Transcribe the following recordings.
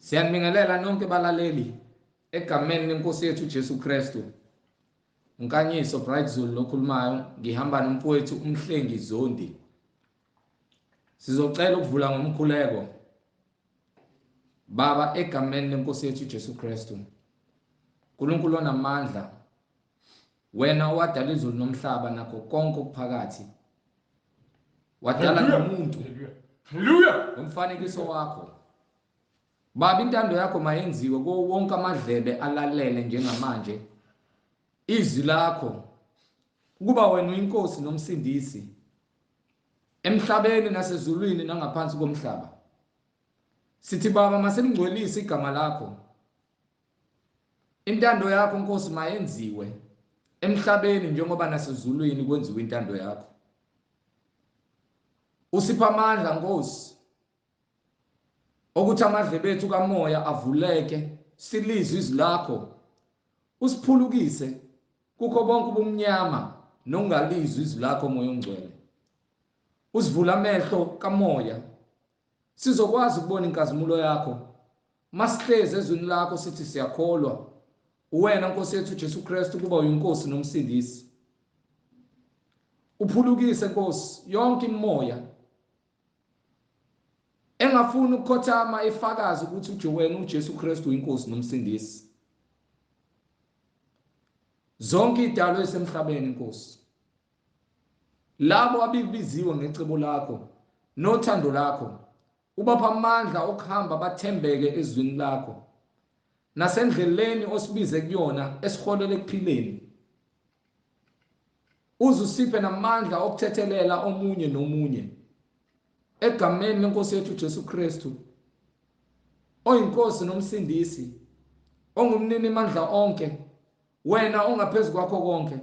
Siyanibingelela nonke balaleli egameni lenkosi yethu Jesu Kristu. Nkanyiso Bright Zulu lokhulumayo, ngihamba nomfowethu uMhlengi Zondi. Sizocela ukuvula ngomkhuleko. Baba, egameni lenkosi yethu Jesu Kristu. uNkulunkulu onamandla, wena owadala izulu nomhlaba nakho konke okuphakathi. Wadala nomuntu. Hallelujah. Ngomfanekiso wakho. Baba, intando yakho mayenziwe kuwo wonke amadlebe alalele njengamanje izwi lakho, ukuba wena uyinkosi nomsindisi emhlabeni nasezulwini nangaphansi komhlaba. Sithi Baba, masilingcwelise igama lakho. Intando yakho Nkosi mayenziwe emhlabeni njengoba nasezulwini kwenziwe intando yakho. Usipha amandla Nkosi ukuthi amadlebe ethu kamoya avuleke, silizwe izwi lakho, usiphulukise kukho bonke ubumnyama nokungalizwi izwi lakho Moya oNgcwele. Usivula amehlo kamoya sizokwazi ukubona inkazimulo yakho. Masihlezi ezwini lakho sithi siyakholwa uwena Nkosi yethu Jesu Kristu kuba uyinkosi nomsindisi. Uphulukise Nkosi yonke imimoya engafuni ukukhothama ifakazi ukuthi wena uJesu Kristu uyinkosi nomsindisi. Zonke idalo esemhlabeni Nkosi, labo abibiziwe ngecebo lakho nothando lakho, ubapha amandla okuhamba bathembeke ezwini lakho nasendleleni osibize kuyona esiholele ekuphileni. Uze usiphe namandla okuthethelela omunye nomunye egameni lenkosi yethu Jesu Kristu, oyinkosi nomsindisi, ongumnini mandla onke, wena ongaphezu kwakho konke,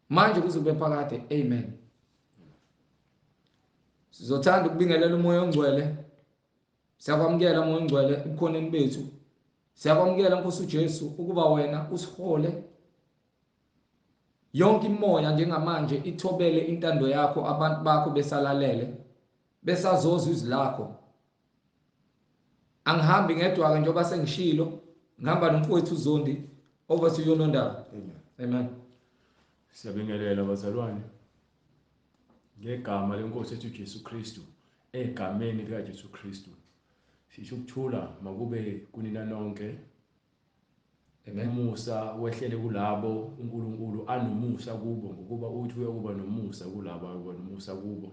manje kuze kube phakade. Amen. Sizothanda ukubingelela uMoya oNgcwele. Siyakwamukela Moya oNgcwele ebukhoneni bethu. Siyakwamukela Nkosi uJesu ukuba wena usihole. Yonke imoya njengamanje ithobele intando yakho, abantu bakho besalalele, besazozwa izwi lakho. Angihambi ngedwa ke njengoba sengishilo, ngihamba nomfowethu uZondi. Over to you Nondaba. Amen. Amen. Siyabingelela bazalwane ngegama lenkosi yethu Jesu Kristu, egameni lika Jesu Kristu. Sisho ukuthula makube kunina nonke. Amen. Umusa wehlele kulabo uNkulunkulu anomusa kubo, ngokuba uthi uyakuba nomusa kulabo akuba nomusa kubo.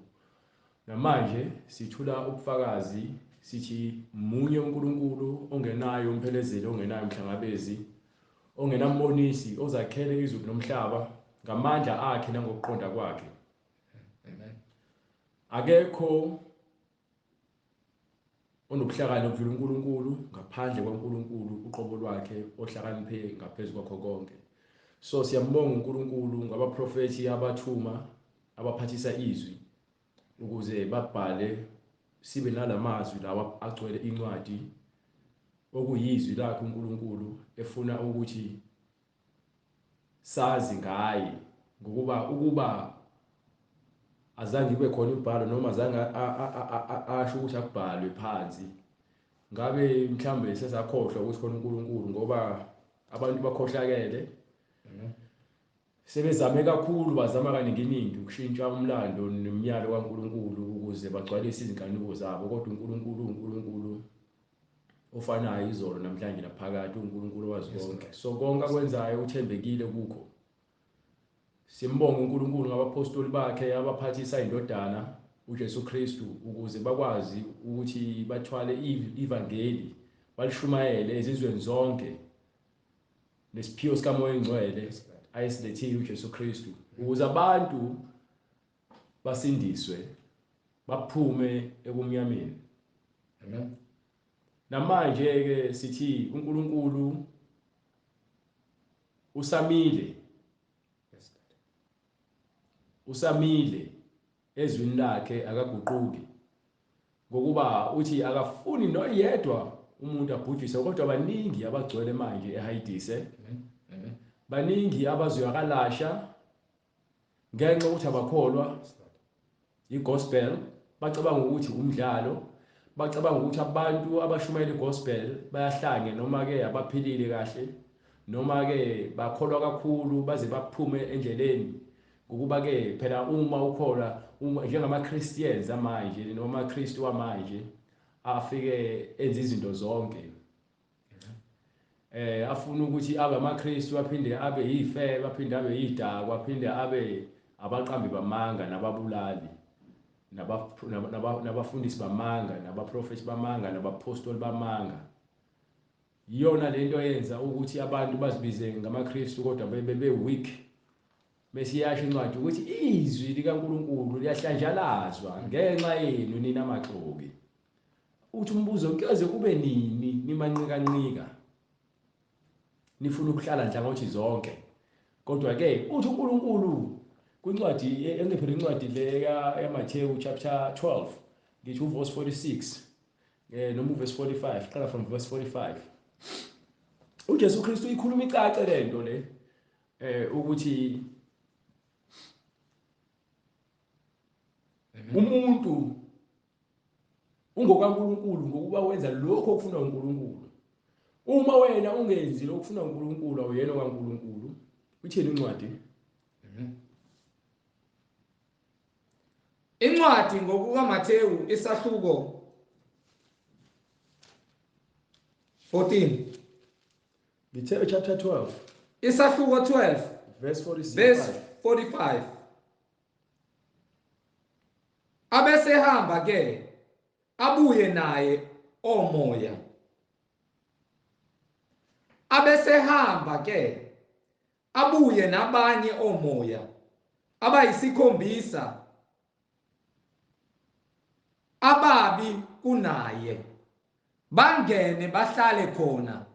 Namanje sithula ubufakazi sithi munye uNkulunkulu ongenayo umphelezeli, ongenayo umhlangabezi, ongenambonisi, ozakhele izulu nomhlaba ngamandla akhe nangokuqonda kwakhe. Amen. Akekho onobuhlakani obudlula uNkulunkulu ngaphandle kwaNkulunkulu uqobo lwakhe ohlakaniphe ngaphezu kwakho konke. So siyambonga uNkulunkulu ngabaprofethi abathuma abaphathisa izwi ukuze babhale sibe nalamazwi lawa agcwele incwadi, okuyizwi lakhe uNkulunkulu efuna ukuthi sazi ngaye, ngokuba ukuba azange kube khona ibhalo noma azange asho ukuthi akubhalwe phansi, ngabe mhlambe sesakhohlwa ukuthi khona uNkulunkulu, ngoba abantu bakhohlakele. Sebezame kakhulu, bazama kaninginingi ukushintsha umlando nemiyalo kaNkulunkulu ukuze bagcwalise izinkanuko zabo, kodwa uNkulunkulu uNkulunkulu ofanayo izolo namhlanje naphakade, uNkulunkulu owazi konke. So konke akwenzayo uthembekile kukho. Simbonga uNkulunkulu ngabapostoli bakhe abaphathisa indodana uJesu Kristu ukuze bakwazi ukuthi bathwale ivangeli balishumayele ezizweni zonke, nesiphiwo sikaMoya oNgcwele ayesilethile uJesu Kristu ukuze abantu basindiswe baphume ebumnyameni. Amen. Namanje ke sithi uNkulunkulu usamile. Yes, Dad. Usamile ezwini lakhe, akaguquki, ngokuba uthi akafuni noyedwa umuntu abhujiswe, kodwa baningi abagcwele manje eHayidise. Amen. Amen. Baningi abazoyakalasha ngenxa ukuthi abakholwa Yes, Dad. igospel, bacabanga ukuthi umdlalo. Bacabanga ukuthi abantu abashumayela igospel bayahlanya, noma ke abaphilile kahle, noma ke bakholwa kakhulu baze baphume endleleni. Ngokuba ke phela uma ukholwa njengama Christians amanje noma amaKristu amanje afike enza izinto zonke, afuna ukuthi abe amaKristu aphinde abe yifebe, aphinde abe yidakwa, aphinde abe abaqambi bamanga nababulali, nabafundisi bamanga, nabaprofeti bamanga, nabapostoli bamanga. Iyona lento yenza ukuthi abantu bazibize ngamaKristu kodwa bebe weak. Bese iyasho incwadi ukuthi izwi likaNkulunkulu liyahlanjalazwa ngenxa yenu nina maxoki. Uthi umbuzo, kuyoze kube nini nimanqikanqika nifuna ukuhlala nhlangothi zonke? Kodwa ke uthi uNkulunkulu kwincwadi engiphela incwadi le yaMathewu chapter 12 ngithi uverse 46 noma uverse 45, qala from verse 45. uJesu Kristu ikhuluma icace lento le ukuthi umuntu ungokaNkulunkulu ngokuba wenza lokho okufunwa uNkulunkulu. Uma wena ungenzi lokho okufunwa uNkulunkulu, awuyena okaNkulunkulu. Uthini incwadi? Incwadi ngokukaMathewu isahluko 14. Ngithe chapter 12. Isahluko 12 verse 46. Verse 45. Abesehamba ke abuye naye omoya. Abesehamba ke abuye nabanye omoya abayisikhombisa ababi kunaye, bangene bahlale khona.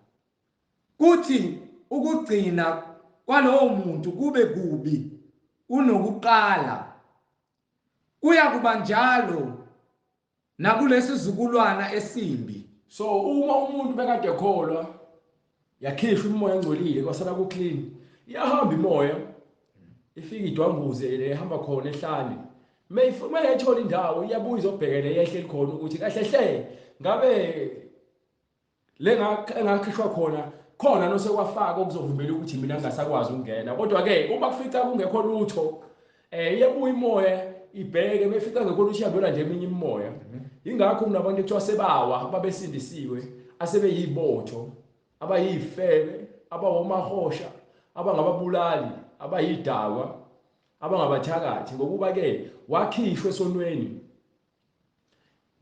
Kuthi ukugcina kwalowo muntu kube kubi kunokuqala. Kuya kuba njalo nakulesizukulwana esimbi. So uma umuntu bekade ekholwa, yakhishwa imimoya engcolile, kwasala ku clean, iyahamba imoya ifika idwanguze le ihamba khona ehlane. Mayithola indawo iyabuya izobhekela yehle khona ukuthi kahle hle ngabe le engakhishwa khona khona nosekwafaka okuzovimbela ukuthi mina ngingasakwazi ukungena. Kodwa ke uma kufica kungekho lutho, iyabuya imoya ibheke, mefica ngekho lutho iyabuyela nje eminye imimoya. Ingakho kunabantu ekuthiwa sebawa babesindisiwe asebeyibotho, abayifebe, abawomahosha, abangababulali, abayidakwa, abangabathakathi, ngokuba ke wakhishwe esonweni,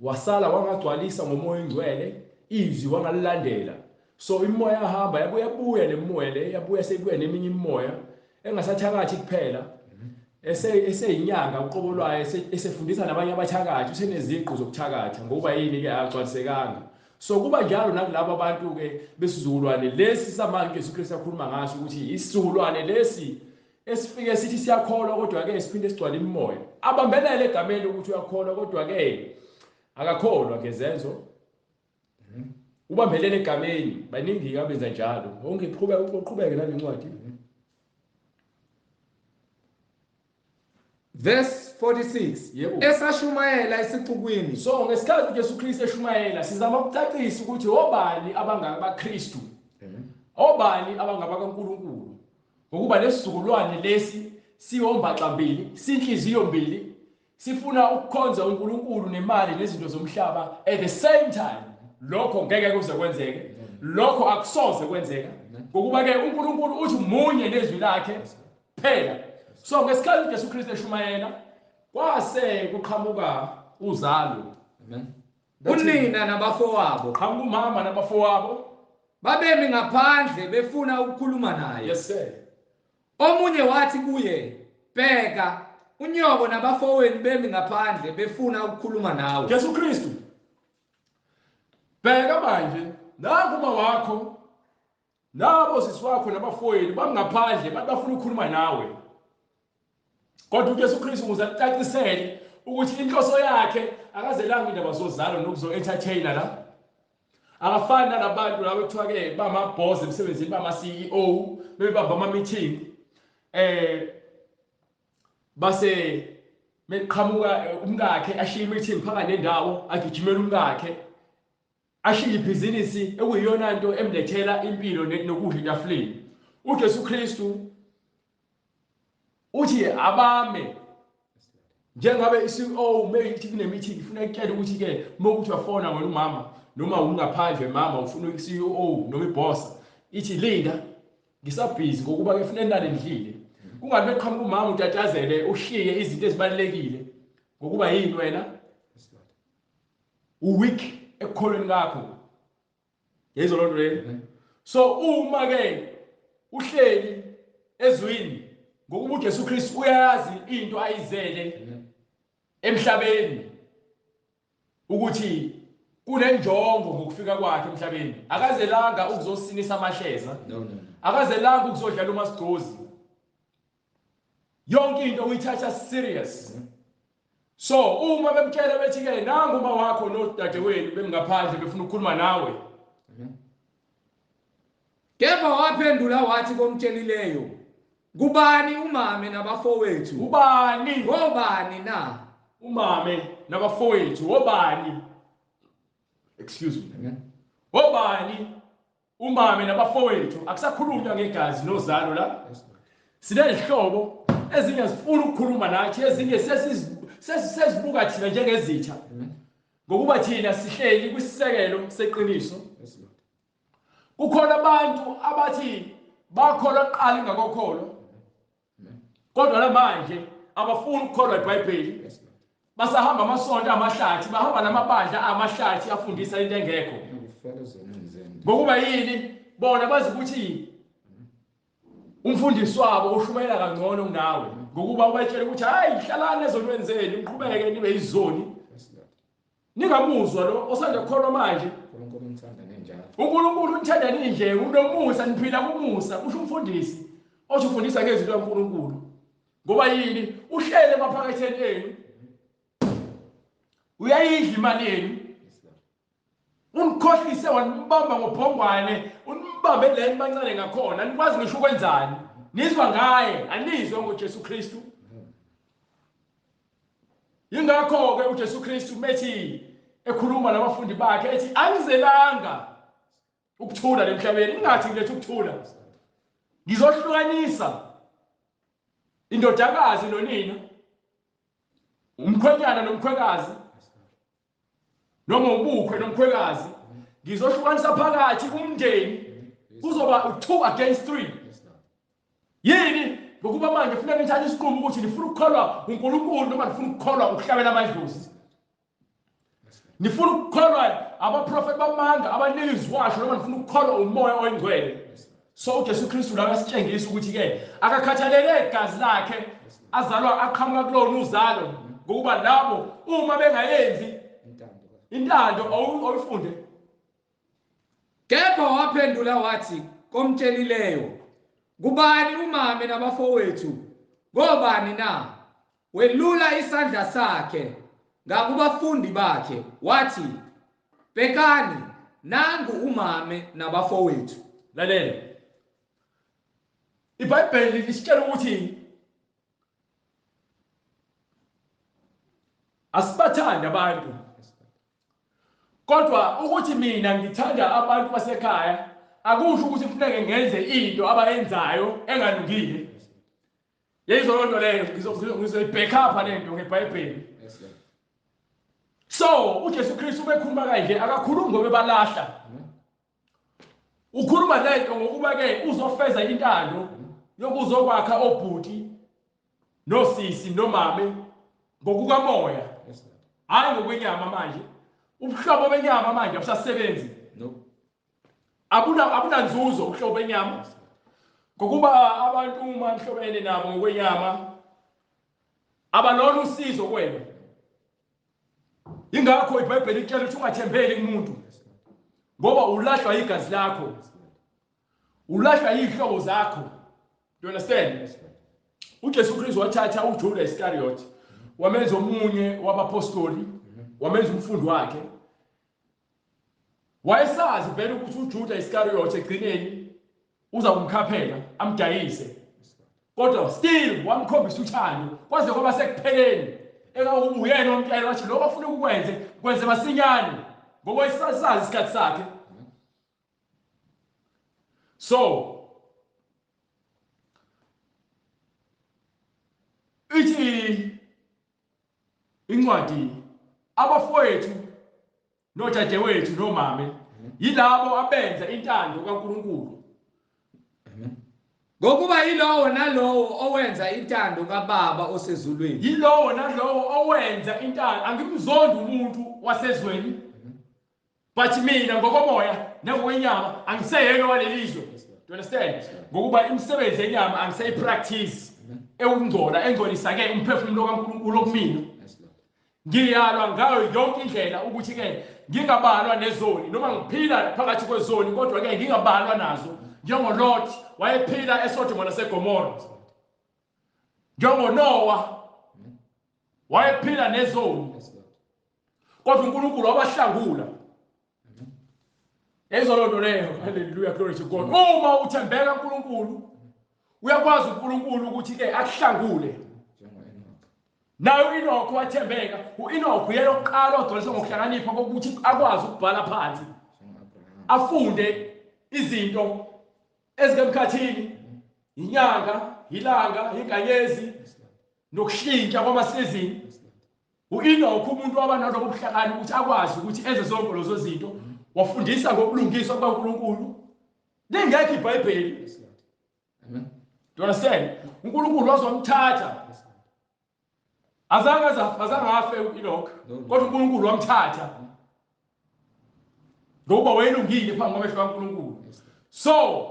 wasala wangagcwalisa ngomoya ongcwele, izwi wangalilandela. So imimoya yahamba yabuya buya nemimoya le, yabuya seyibuya neminye imimoya engasathakathi kuphela, eseyinyanga uqobo lwayo, esefundisa nabanye abathakathi, useneziqu zokuthakatha ngokuba yini ke agcwalisekanga. So kuba njalo nakulabo abantu ke besizukulwane lesi samanje Jesu Kristu akhuluma ngaso ukuthi isizukulwane lesi esifike sithi siyakholwa kodwa ke siphinde sigcwale imimoya. Abambelele egameni ukuthi uyakholwa kodwa ke akakholwa ngezenzo. Ubambelele egameni, baningi abenza njalo. Wonke uqhubeke nale ncwadi. Verse 46. Yebo. Esashumayela esixukwini. So ngesikhathi uJesu Kristu eshumayela, sizama ukucacisa ukuthi obani abangabaKristu, obani abangabakaNkulunkulu. Ngokuba lesizukulwane lesi siyombaxambili, sinhliziyo mbili, sifuna ukukhonza uNkulunkulu nemali nezinto zomhlaba at the same time. Lokho ngeke kuze kwenzeke, lokho akusoze kwenzeka, ngokuba ke uNkulunkulu uthi munye nezwi lakhe phela. So ngesikhathi uJesu Kristu eshumayela kwase kuqhamuka uzalo. Amen. Unina nabafowabo, qhamuka umama nabafowabo, babemi ngaphandle befuna ukukhuluma naye. Yes sir. Omunye wathi kuye, bheka unyoko nabafowenu bemi ngaphandle befuna ukukhuluma nawe. Jesu Kristu, bheka manje nangu uma wakho nabo sisi wakho nabafowenu bangaphandle bafuna ukukhuluma nawe. Kodwa uJesu Kristu ukuze akucacisele ukuthi inhloso yakhe akazelanga indaba zozalo nokuzo entertainer la. Akafani nalabantu labo ekuthiwa ke bama boss emsebenzini, bama CEO, bebamba ama meeting. Base Meqhamuka umkakhe ashiye i-meeting phakathi nendawo, agijimela umkakhe, ashiye ibhizinisi ekuyiyona nto emlethela impilo nokudla etafuleni. UJesu Kristu uthi abame njengabe i-CEO meyithi kune-meeting ifuna ikutshela ukuthi-ke uma ukuthi uyafona wena umama noma ungaphandle mama ufuna i-CEO noma ibhosa, ithi linda ngisabhizi ngokuba-ke funa enale ndlile. Kungabi beqhamuka umama utatazele ushiye izinto ezibalulekile ngokuba yini wena uweak ekukholweni kakho. Yezwa loo nto leyo? So uma-ke uhleli ezwini ngokuba uJesu Kristu uyayazi into ayizele emhlabeni ukuthi kunenjongo ngokufika kwakhe emhlabeni. Akazelanga ukuzosinisa amahleza. No, no. Akazelanga ukuzodlala umasigcozi. Yonke into uyithatha serious. So uma bemtshela bethi ke nangu uma wakho nodadewenu bemngaphandle befuna ukukhuluma nawe. Kepha waphendula wathi komtshelileyo, kubani umame nabafowethu? Ubani? Ngobani na? Umame nabafowethu obani? Excuse me. Amen. Obani umame nabafowethu? Akusakhulunywa ngegazi nozalo la. Sinezihlobo ezinye zifuna ukukhuluma nathi, ezinye sesizibuka thina njengezitha. Ngokuba thina sihleli kwisisekelo seqiniso. Kukhona abantu abathi bakholwa kuqala ingakokholo, kodwa namanje abafuni ukukholwa iBhayibheli. Basahamba amasonto amahlathi, bahamba namabandla amahlathi afundisa into engekho. Ngokuba yini? Bona bazi ukuthi umfundisi wabo ushumayela kangcono kunawe, ngokuba ubatshela ukuthi hayi hlalani ezonweni zenu, niqhubeke nibe izoni. Ningamuzwa lo osanda kukholwa manje. uNkulunkulu unithanda ninjalo. uNkulunkulu unithanda ninje, unomusa, niphila kumusa, kusho umfundisi othi ufundisa ngezinto kaNkulunkulu. Ngoba yini? Uhlele emaphaketheni enu. Uyayidla imali yenu. Unikhohlise wanibamba ngobhongwane, unibambe la enibancane ngakhona, anikwazi ngisho ukwenzani. Nizwa ngaye, anizwa ngoJesu Kristu. Yingakho-ke uJesu Kristu methi ekhuluma nabafundi bakhe ethi angizelanga ukuthula lemhlabeni, ningathi ngiletha ukuthula. Ngizohlukanisa indodakazi nonina, umkhwenyana nomkhwekazi, noma ubukhwe nomkhwekazi. Ngizohlukanisa phakathi umndeni, kuzoba 2 against 3. Yini? Ngokuba manje kufuneka nithathe isinqumo ukuthi nifuna ukukholwa uNkulunkulu noma nifuna ukukholwa ukuhlabela amadlozi. Nifuna ukukholwa abaprofeti bamanga abanika iziwasho noma nifuna ukukholwa umoya oyingcwele. So uJesu Kristu la uyasitshengisa ukuthi ke akakhathalele igazi lakhe azalwa aqhamuka kulona uzalo, ngokuba labo uma bengayenzi intando oyifunde. Kepha waphendula wathi komtshelileyo, kubani umame nabafowethu? Ngobani na? Welula isandla sakhe ngakubafundi bakhe wathi, bhekani nangu umame nabafowethu. Lalela, iBhayibheli lisitshela ukuthi asibathandi abantu, kodwa ukuthi mina ngithanda abantu basekhaya akusho ukuthi kufuneke ngenze into abayenzayo engalungile. Yeyizwa loo nto leyo, ngizoyi-back up le nto ngeBhayibheli. So uJesu Kristu ubekhuluma kanje, akakhulumi ngoba ebalahla. Ukhuluma lento ngokuba ke uzofeza intando yokuzokwakha obhuti nosisi nomame ngokukamoya, hayi ngokwenyama. Manje ubuhlobo benyama manje abusasebenzi. Abunanzuzo ubuhlobo benyama, ngokuba abantu uma nihlobene nabo ngokwenyama abalona usizo kuwena. Ingakho iBhayibheli litshela ukuthi ungathembeli kumuntu, ngoba ulahlwa igazi lakho, ulahlwa izihlobo zakho. Do you understand? uJesu Kristu wathatha uJudas Iscariot wamenza omunye wabapostoli, wamenza umfundi wakhe. Wayesazi vele ukuthi uJudas Iscariot egcineni uza kumkhaphela amdayise, kodwa still wamkhombisa uthando kwaze kwaba sekupheleni. Ekawubuyena omtshela wathi lokho afuna ukukwenze kwenze masinyane ngoba isazi isikhathi sakhe. So ithi incwadi abafowethu nodadewethu nomame yilabo abenza intando kaNkulunkulu. Ngokuba yilowo nalowo owenza intando kaBaba osezulwini. Yilowo nalowo owenza intando. Angimzondi umuntu wasezweni, but mina ngokomoya nangokwenyama angiseyena walelizwe. Do you understand? Ngokuba imisebenzi yenyama angiseyipractice ewungcola engcolisa ke umphefumulo kaNkulunkulu okumina. Ngiyalwa ngayo yonke indlela ukuthi ke ngingabalwa nezoni, noma ngiphila phakathi kwezoni kodwa ke ngingabalwa nazo. NjengoLot wayephila eSodoma naseGomora, njengoNoah wayephila nezoni, kodwa uNkulunkulu wabahlangula. Ezolonto leyo. Hallelujah, glory to God. Uma uthembeka uNkulunkulu, uyakwazi uNkulunkulu ukuthi ke akuhlangule. Naye u-Enoch wathembeka. U-Enoch uyena oqala ogcwaliswe ngokuhlakanipha kokuthi akwazi ukubhala phansi, afunde izinto ezikemkhathini, inyanga, ilanga, inkanyezi nokushintsha kwamasizini. U-Enoch umuntu waba nalobo buhlakani ukuthi akwazi ukuthi enze zonke lezo zinto, wafundisa ngobulungiswa kukaNkulunkulu. Lingekho iBhayibheli. Amen. Do you understand? uNkulunkulu wazomthatha. Azange afe u-Enoch, kodwa uNkulunkulu wamthatha ngokuba wayelungile phambi kwamehlo kaNkulunkulu. So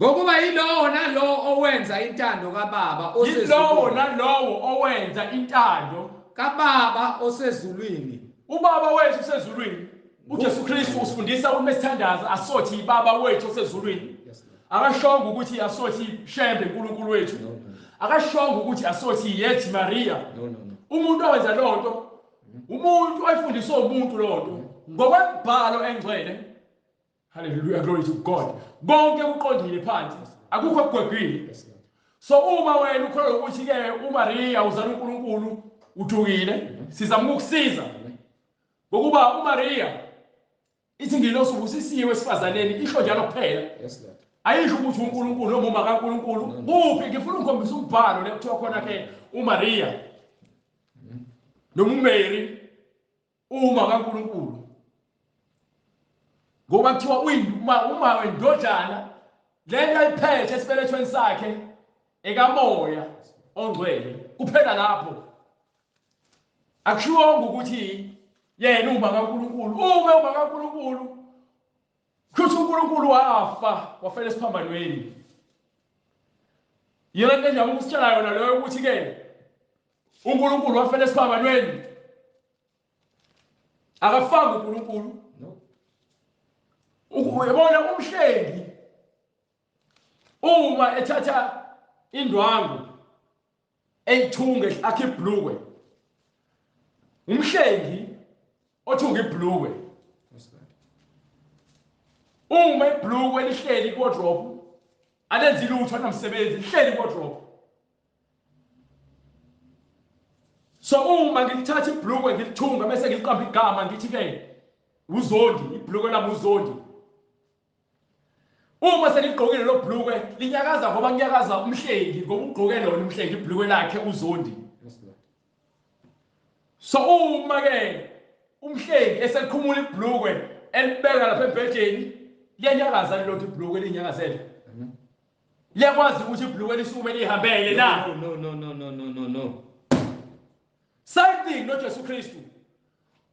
ngokuba yilowo nalowo owenza intando kaBaba osezulwini. Yilowo nalowo owenza intando kaBaba osezulwini. UBaba wethu osezulwini, uJesu Kristu usifundisa ukuthi mesithandaza asothi iBaba wethu osezulwini. Akashongo ukuthi asothi Shembe uNkulunkulu wethu. Akashongo ukuthi asothi Yethi Maria. Umuntu owenza lonto, umuntu oyifundiswa umuntu lonto ngokwembhalo engcwele. Hallelujah, glory to God. Konke kuqondile phansi, akukho okugwegwile. So uma wena ukholwa ukuthi ke uMaria uzala uNkulunkulu, udukile, sizama ukukusiza. Ngokuba uMaria ithi ngilosi ubusisiwe esifazaneni, isho njalo kuphela. Ayisho ukuthi uNkulunkulu noma uma kaNkulunkulu. Kuphi? Ngifuna ukukhombisa umbhalo le kuthiwa khona ke uMaria noma uMary uma kaNkulunkulu. Ngoba kuthiwa uma wendodana lento ayiphethe esibelethweni sakhe ekamoya ongcwele kuphela lapho. Akushiwongo ukuthi yena uma kaNkulunkulu. Uma kaNkulunkulu kusho uNkulunkulu wafa, wafela esiphambanweni. Yena into enjalo ukusitshela yona leyo ukuthi ke uNkulunkulu wafela esiphambanweni. Akafanga uNkulunkulu. Uyabona umhlengi uma ethatha indwangu eyithunge akhe ibhlukwe, umhlengi othunga ibhlukwe, uma ibhlukwe lihleli kuwardrobe alenzi lutho, anamsebenzi, lihleli kuwardrobe. So uma ngilithatha ibhlukwe ngilithunga bese ngiliqamba igama ngithi ke uZondi, ibhlukwe lami uZondi. Uma seligqokile lo bhlukwe linyakaza ngoba kunyakaza umhlengi, ngoba ugqoke lona umhlengi ibhlukwe lakhe uZondi. So uma ke umhlengi eselikhumula ibhlukwe elibeka lapha embhedeni, liyanyakaza lilodwa ibhlukwe linyakazele. Liyakwazi ukuthi ibhlukwe lisukume lihambele na? No no no no no no no. Same thing noJesu Kristu.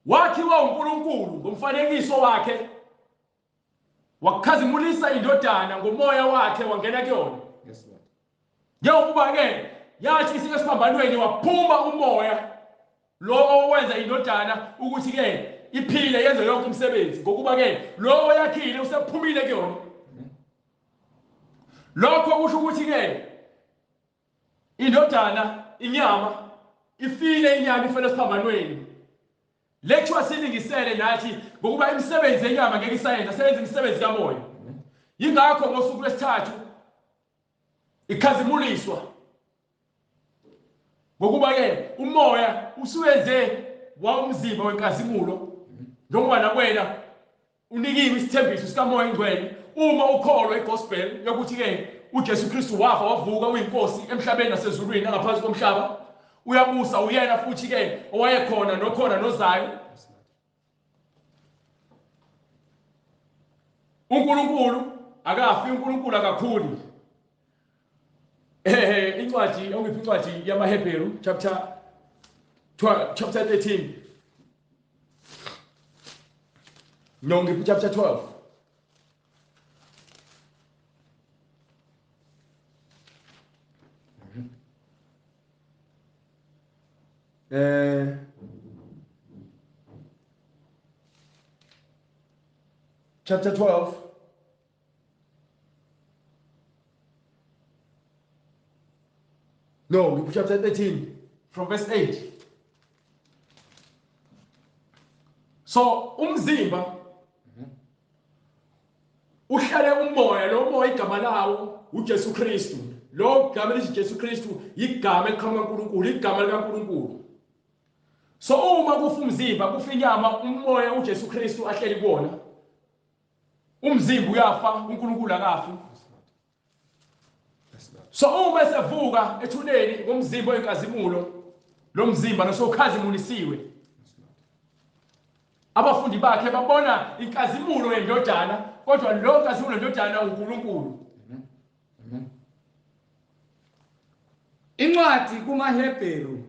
Wakhiwa uNkulunkulu ngomfanekiso wakhe, wakhazimulisa indodana ngomoya wakhe wangena kuyona. Yes Lord. Njengokuba ke yathi isike esiphambanweni waphuma umoya lo owenza indodana ukuthi ke iphile yenze yonke umsebenzi, ngokuba ke lo oyakhile usephumile kuyona. Lokho kusho ukuthi ke indodana inyama ifile, inyama ifele esiphambanweni. Lethiwa silingisele nathi ngokuba imisebenzi yenyama ngeke isayenza, seyenza imisebenzi kamoya. Yingakho ngosuku lwesithathu ikhazimuliswa. Ngokuba ke umoya usuwenze wawumzimba wenkazimulo, njengoba nakwena unikiwe isithembiso sikaMoya oNgcwele uma ukholwa igospel yokuthi ke uJesu Kristu wafa wavuka, uyinkosi emhlabeni nasezulwini nangaphansi komhlaba, uyabusa, uyena futhi ke owayekhona nokhona nozayo. uNkulunkulu akafi, uNkulunkulu akakhuli. Incwadi ongiphi, incwadi yamaHebheru chapter 12, chapter 13, no, ngiphi chapter 12. Chapter 12, no, chapter 13 from verse 8. So umzimba uhlale umoya, lo moya igama lawo uJesu Kristu. Lo gama elithi Jesu Kristu igama eliqhamuka kuNkulunkulu, igama likaNkulunkulu. So uma kufa umzimba, kufa inyama, umoya uJesu Kristu ahleli kuwona. Umzimba uyafa, uNkulunkulu akafi. So uma esevuka ethuneni ngomzimba wenkazimulo, lo mzimba nosokhazimulisiwe, abafundi bakhe babona inkazimulo yendodana, kodwa lo nkazimulo yendodana uNkulunkulu. Amen. Incwadi kumaHebheru.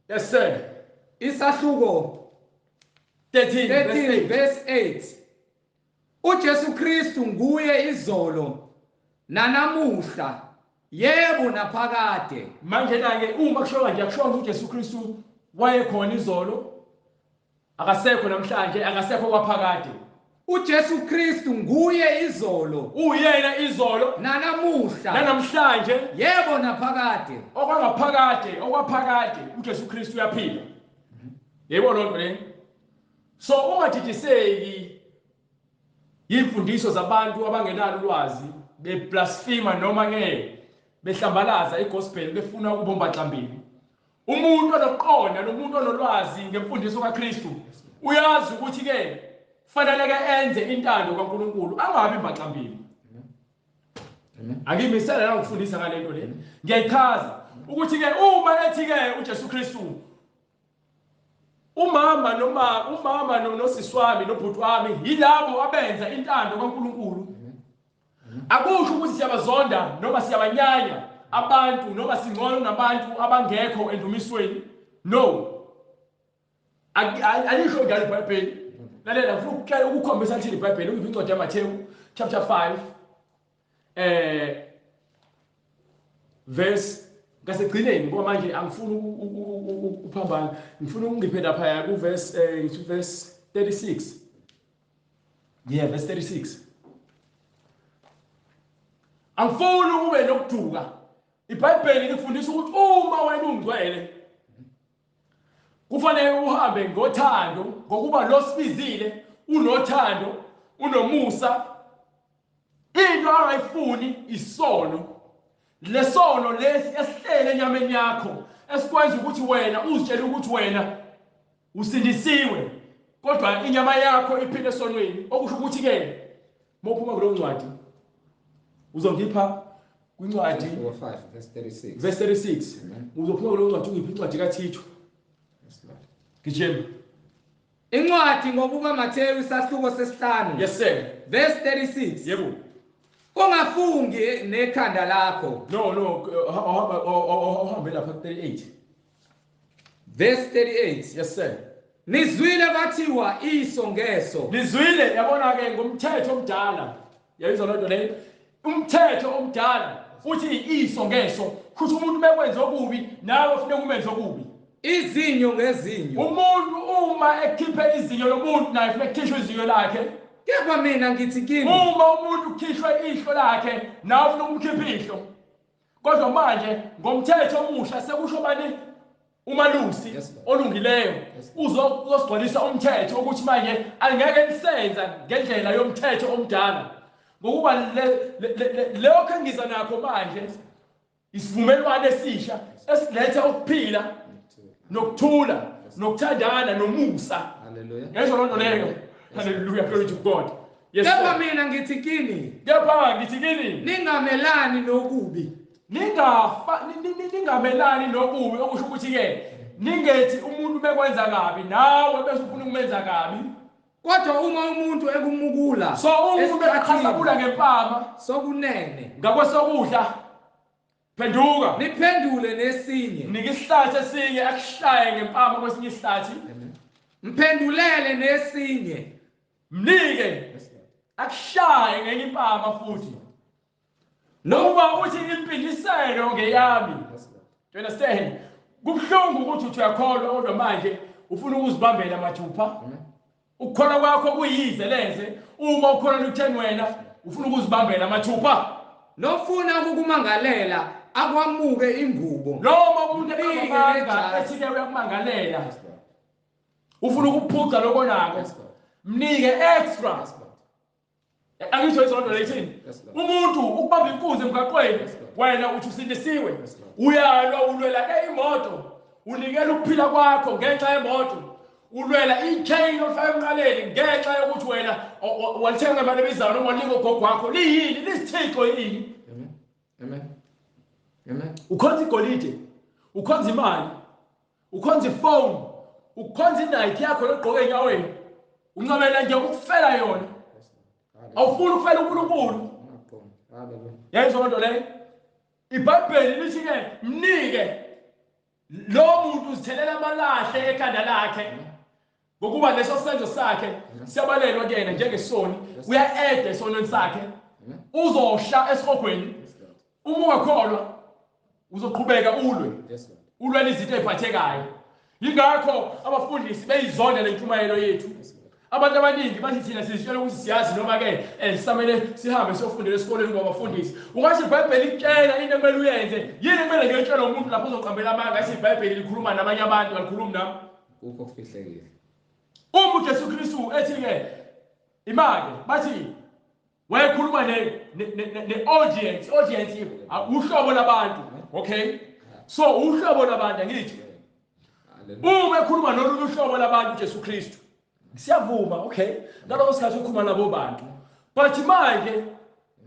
Yes sir. Isahluko 13 verse 8. uJesu Kristu nguye izolo nanamuhla, yebo naphakade. Manje na ke uma kusho kanje, akusho ukuthi uJesu Kristu wayekhona izolo, akasekho namhlanje, akasekho kwaphakade. uJesu Kristu nguye izolo, uyena izolo nanamuhla, nanamhlanje, yebo naphakade. Okwangaphakade, okwaphakade, uJesu Kristu uyaphila. Yebo lonto le. So ungadidiseki imfundiso zabantu abangenalo ulwazi, beblasphema noma ke behlambalaza igospel, befuna ukubomba xambili. Umuntu onoqonda nomuntu onolwazi ngemfundiso kaKristu uyazi ukuthi ke fanele ke enze intando kaNkulunkulu, angabi imbaxambili. Angimisela la ngifundisa ngalento le, ngiyayichaza ukuthi ke uma ethi ke uJesu Kristu umama noma umama nosisi wami nobhuti wami yilabo abenza intando kaNkulunkulu, akusho ukuthi siyabazonda noma siyabanyanya abantu noma singcono kunabantu abangekho endumisweni. No, alisho njalo iBhayibheli. Lalela, ngifuna ukukhombisa lithini iBhayibheli. Ungiphi incwadi yaMathewu chapter 5 verse ngasegcineni, ngoba manje angifuni ukuphambana, ngifuna ukungiphe lapha ku verse ngithi verse 36. Yeah, verse 36. Angifuni ukube nokuduka. iBhayibheli lifundisa ukuthi uma wena ungcwele kufanele uhambe ngothando, ngokuba lo sibizile unothando, unomusa. Into angayifuni isono, lesono lesi esihlele enyameni yakho esikwenza ukuthi wena uzitshele ukuthi wena usindisiwe, kodwa inyama yakho iphile esonweni. Okusho ukuthi ke mawuphuma kuleyo ncwadi uzongipha kwincwadi 5 verse 36. Verse 36. Uzophuma kuleyo ncwadi ungiphi incwadi kaThithu. Gijima. Incwadi ngokuka Mathewu isahluko sesihlanu. Yes sir. Verse 36. Yebo. Ungafungi nekhanda lakho. No no, uhambe lapha 38. Verse 38. Yes sir. Nizwile kwathiwa iso ngeso. Nizwile, yabona ke ngomthetho omdala. Yayizwa lento le. Umthetho omdala uthi iso ngeso, futhi umuntu mekwenza okubi nawe ufuneka umenze okubi. Izinyo ngezinyo. Umuntu uma ekhiphe izinyo lomuntu naye kufuneka kukhishwe izinyo lakhe. Kepha mina ngithi kini, uma umuntu ukhishwe ihlo lakhe nawe ufuna ukumkhipha ihlo. Kodwa manje ngomthetho omusha sekusho bani? Umalusi olungileyo uzosigcwalisa umthetho ukuthi manje angeke nisenza ngendlela yomthetho omdala, ngokuba lokho engiza nakho manje isivumelwano esisha Esiletha ukuphila nokuthula nokuthandana nomusa. Hallelujah. Ngisho lonto leyo. Hallelujah, glory to God. Yes. Kepha mina ngithi kini, Kepha ngithi kini, ningamelani nokubi. Ningafa ningamelani nokubi, okusho ukuthi ke ningethi umuntu bekwenza kabi nawe bese ufuna ukumenza kabi. Kodwa uma umuntu ekumukula, so umuntu eqhasabula ngempama sokunene, ngakwesokudla, phenduka niphendule nesinye, nika isihlathi esinye, akushaye ngempama kwesinye isihlathi, mphendulele nesinye, mnike akushaye ngenye impama futhi. Noma uthi impindiselo ngeyami. Do you understand? Kubuhlungu ukuthi uthi uyakholwa kodwa manje ufuna ukuzibambela mathupha. Ukukholwa kwakho kuyize lenze. Uma ukholwa ekutheni wena ufuna ukuzibambela mathupha. Nofuna ukukumangalela akwamuke ingubo. Noma umuntu eqamba ethi ke uyakumangalela, ufuna ukuphuca lokho nako, mnike extra. Angisho izonto lethini. Umuntu ukubamba inkunzi emgaqweni, wena uthi usindisiwe, uyalwa ulwela ke imoto, unikela ukuphila kwakho ngenxa yemoto, ulwela ichain ofaka emqaleni ngenxa yokuthi wena walithenga ngemali ebizayo noma wanika ugogo wakho. Liyini lisithixo yini? Amen. Amen. Amen. Ukhonza igolide, ukhonza imali, ukhonza ifone, ukhonza iNike yakho logqoke enyaweni, uncamela nje ukufela yona. Awufuni ukufela uNkulunkulu. Yayizwa lento leyo? iBhayibheli lithi ke mnike lo muntu uzithelela amalahle ekhanda lakhe, ngokuba leso senzo sakhe siyabalelwa kuyena njengesoni. Uya-eda esonweni sakhe, uzosha esihogweni. Uma ungakholwa uzoqhubeka ulwe, ulwela izinto eziphathekayo. Yingakho abafundisi beyizonda le ntshumayelo yethu. Abantu abaningi bathi thina sizitshela ukuthi siyazi, noma ke sisamele sihambe siyofundela esikoleni ngoba abafundisi. Ungathi iBhayibheli ikutshela into ekumele uyenze, yini ekumele ngiyotshela umuntu lapho uzoqambela amanga athi iBhayibheli likhuluma nabanye abantu, alikhulumi nami? Kukho kufihlekile. Uma uJesu Kristu ethi ke imake, bathi wayekhuluma ne-audience, audience uhlobo labantu, okay? So uhlobo labantu angithi. Uma ekhuluma nolunye uhlobo labantu uJesu Kristu, siyavuma, okay, ngaloko sikhathi ukhuluma nabo bantu. But manje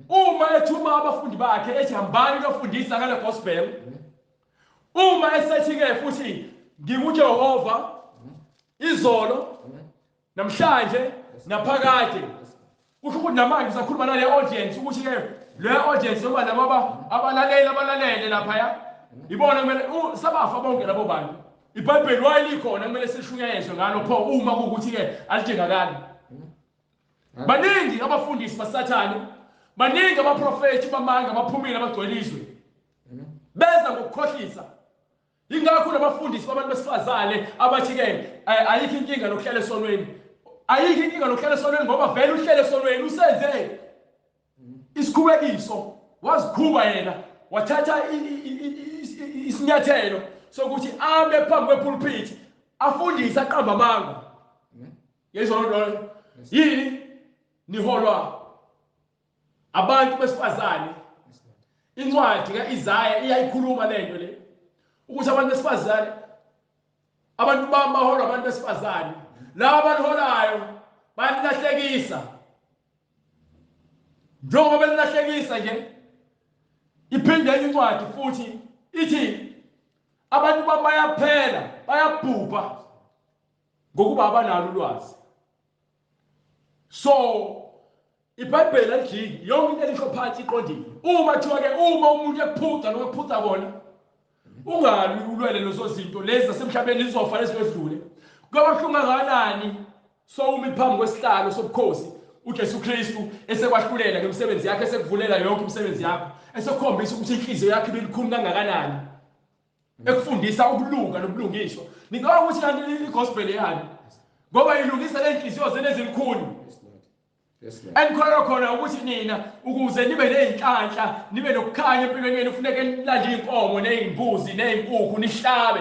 uma ethuma abafundi bakhe ethi hambani niyofundisa ngale gospel, uma esethi ke futhi nginguJehova izolo namhlanje naphakade, kusho ukuthi namanje usakhuluma nale audience, ukuthi ke le audience noma laba abalaleli abalalele laphaya ibona kumele sabafa bonke labo bantu. iBhayibheli wayelikhona kumele sishunyayezwe ngalo pho uma kuwukuthi ke alidingakali. Baningi abafundisi basathane, baningi abaprofethi bamanga abaphumile abagcwele izwe, beza ngokukhohlisa. Ingakho nabafundisi babantu besifazane abathi ke ayikho inkinga nokuhlala esonweni, ayikho inkinga nokuhlala esonweni ngoba vele uhlele esonweni, usenze isikhubekiso, wazikhuba yena, wathatha isinyathelo sokuthi ame phambi kwepulpit afundise aqamba amanga. Yezwa lonto yini? Niholwa abantu besifazane. Incwadi kaIsaya iyayikhuluma lento le, ukuthi abantu besifazane, abantu baholwa abantu besifazane, laba abaniholayo bayanilahlekisa. Njengoba benilahlekisa nje, iphinde enye incwadi futhi ithi abantu bayaphela, bayabhubha ngokuba abanalo ulwazi. So iBhayibheli alijiki, yonke into elisho phansi iqondile. Uma kuthiwa ke uma umuntu ekuphuca noma ekuphuca kona, ungalwi ulwele lezo zinto lezi zasemhlabeni, zizofa lezidlule. Kuyoba buhlungu kangakanani sowumi phambi kwesihlalo sobukhosi uJesu Kristu esekwahlulela ngemisebenzi yakhe, esekuvulela yonke imisebenzi yakho, esekukhombisa ukuthi inhliziyo yakhe ibilikhuni kangakanani, ekufundisa ukulunga nobulungiswa. Ngicabanga ukuthi kanti igospel yani, ngoba ilungisa lenhliziyo zenu ezilikhuni. Enikholelwa khona ukuthi nina ukuze nibe nezinhlanhla, nibe nokukhanya empilweni yenu, kufuneka nilande inkomo nezimbuzi nezinkukhu, nihlabe,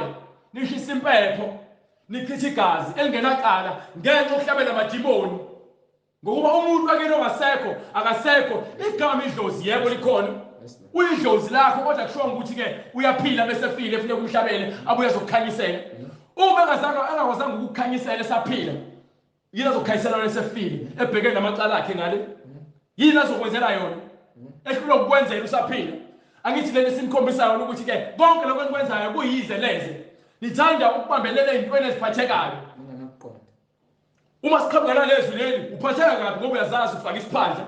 nishise impepho, nichithe igazi elingenacala ngenxa yokuhlabela amadimoni. Ngokuba umuntu wakini ongasekho akasekho, igama idlozi yebo likhona. Uyidlozi lakho kodwa kusho ukuthi ke uyaphila bese file efike kumhlabele abuye azokukhanyisela. Uma engazange angakwazanga ukukukhanyisela esaphila, yini azokukhanyisela lesefile ebhekene namacala akhe ngale? Yini azokwenzela yona? Ehlulwa ukukwenzela usaphila. Angithi leli simkhombisayo ukuthi ke konke lokho enikwenzayo kuyize leze. Nithanda ukubambelela ezintweni eziphathekayo. Uma siqhamuka nalezwi leli uphatheka kabi ngoba uyazazi ufaka isiphandla.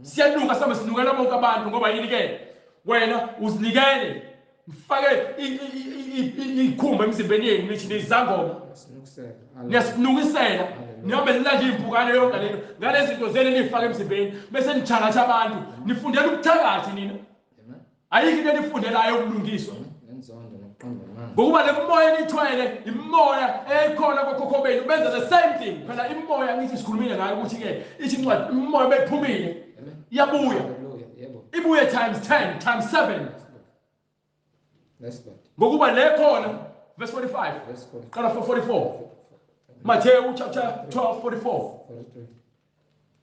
Siyanuka same sinukela bonke abantu ngoba yini ke? Wena uzinikele. Mfake ikhumba emzimbeni yenu nithi nizangoma. Niyasinukisela. Nihambe nilande impukane yonke lento ngalezi zinto zenu nifake emzimbeni bese nithangatha abantu. Nifundela ubuthakathi nina. Ayikho into enifundelayo ukulungiswa. Ngokuba le moya enithwele imoya ekhona kokhokho benu benza the same thing. Phela imoya ngithi sikhulumile ngayo ukuthi ke ithi incwadi imoya bephumile iyabuya. Ibuye times 10 times 7. Ngokuba le khona verse 45. Qala 44. Matthew chapter 12 44.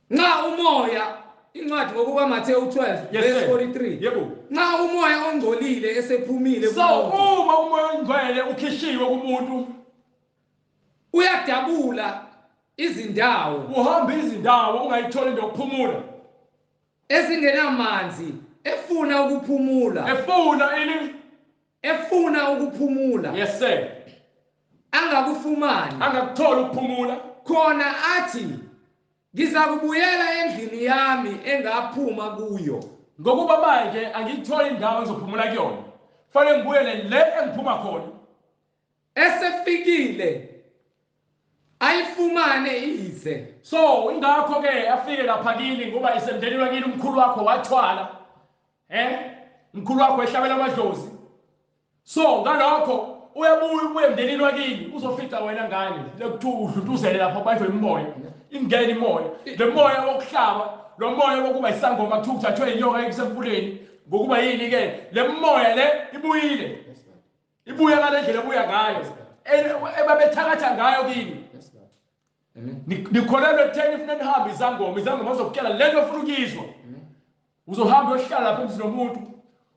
Nxa umoya incwadi ngokuba Matthew 12 verse 43. Yebo. Nxa umoya ongcolile esephumile kumuntu. So uma umoya ongcwele ukhishiwe kumuntu uyadabula izindawo. Uhamba izindawo ungayitholi indawo yokuphumula. Ezingenamanzi efuna ukuphumula. Efuna ini? Efuna ukuphumula. Yes sir. Angakufumani. Angakuthola ukuphumula. Khona athi ngizakubuyela endlini yami engaphuma kuyo. Ngokuba manje angiyitholi indawo engizophumula kuyona. Fanele ngibuyele le engiphuma khona. Esefikile ayifumane ize. So ingakho ke afike lapha kini ngoba isemndenini wakini umkhulu wakho wathwala. Umkhulu wakho ehlabela amadlozi. So ngalokho uyabuya ubuye emndenini wakini uzofica wena ngane lekuthiwa udluntuzele lapho banjwe imimoya. Ingena imoya. Le moya wokuhlaba, lo moya wokuba isangoma kuthiwa uthathwe inyoka ekusemfuleni. Ngokuba yini ke le moya le ibuyile. Ibuya ngale ndlela ebuya ngayo. Ebabethakatha ngayo kini. Nikholelwe ekutheni ifuna nihambe izangoma, izangoma zokutshela lento ofuna ukuyizwa. Uzohamba uyohlala lapha emzini womuntu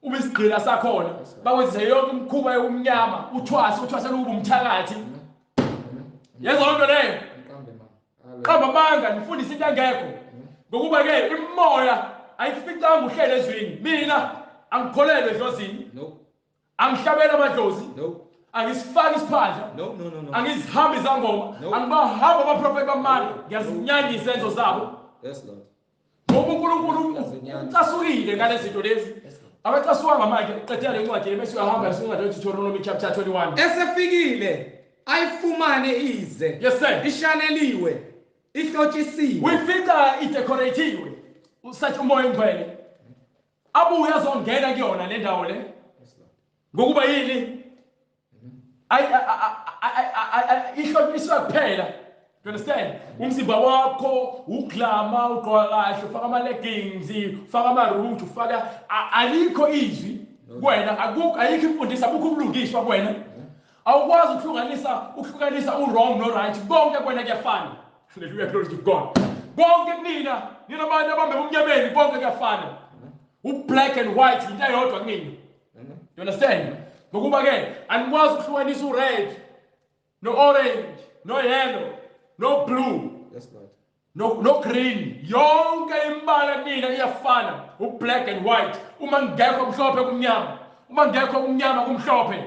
ube isigqila sakhona bakwenze yonke imikhuba yokumnyama uthwase uthwasela ukuba umthakathi. Yezwa lonto leyo. Qamba amanga nifundise into engekho. Ngokuba ke imimoya ayificanga uhlelo ezwini. Mina angikholelwe edlozini. Angihlabela amadlozi. Angisifaki isiphandla. No. Angizihambi izangoma. Angibahamba abaprofeti bamanga. Ngiyazinyanya izenzo zabo. Yes Lord. Ngoba uNkulunkulu ucasukile ngalezi zinto lezi. Abacasukanga manje qedela le ncwadi bese uyahamba incwadi yeDeuteronomy chapter 21. Esefikile ayifumane ize. Yes sir. Ishaneliwe, ihlotshisiwe. Uyifica idecoratiwe. Usathi umoya ongcwele. Abuye azongena kuyona le ndawo le. Ngokuba yini? Ihlotshiswa kuphela. You understand? Umzimba wakho uglama ugqoka kahle ufaka ama leggings, ufaka ama root, ufaka alikho izwi kuwena, akukho ayikho imfundiso, akukho ubulungiswa kuwena. Awukwazi ukuhlukanisa u wrong no right, konke kuwena kuyafana. Hallelujah, glory to God. Konke kunina, nina abantu abambe umnyameni, konke kuyafana. U black and white into eyodwa kunina. You understand? Ngokuba ke anikwazi ukuhlukanisa u red no orange no yellow no blue. Yes Lord. No green. Yonke imbala kunina iyafana, u black and white. Uma ngekho mhlophe kumnyama, uma ngekho kumnyama kumhlophe.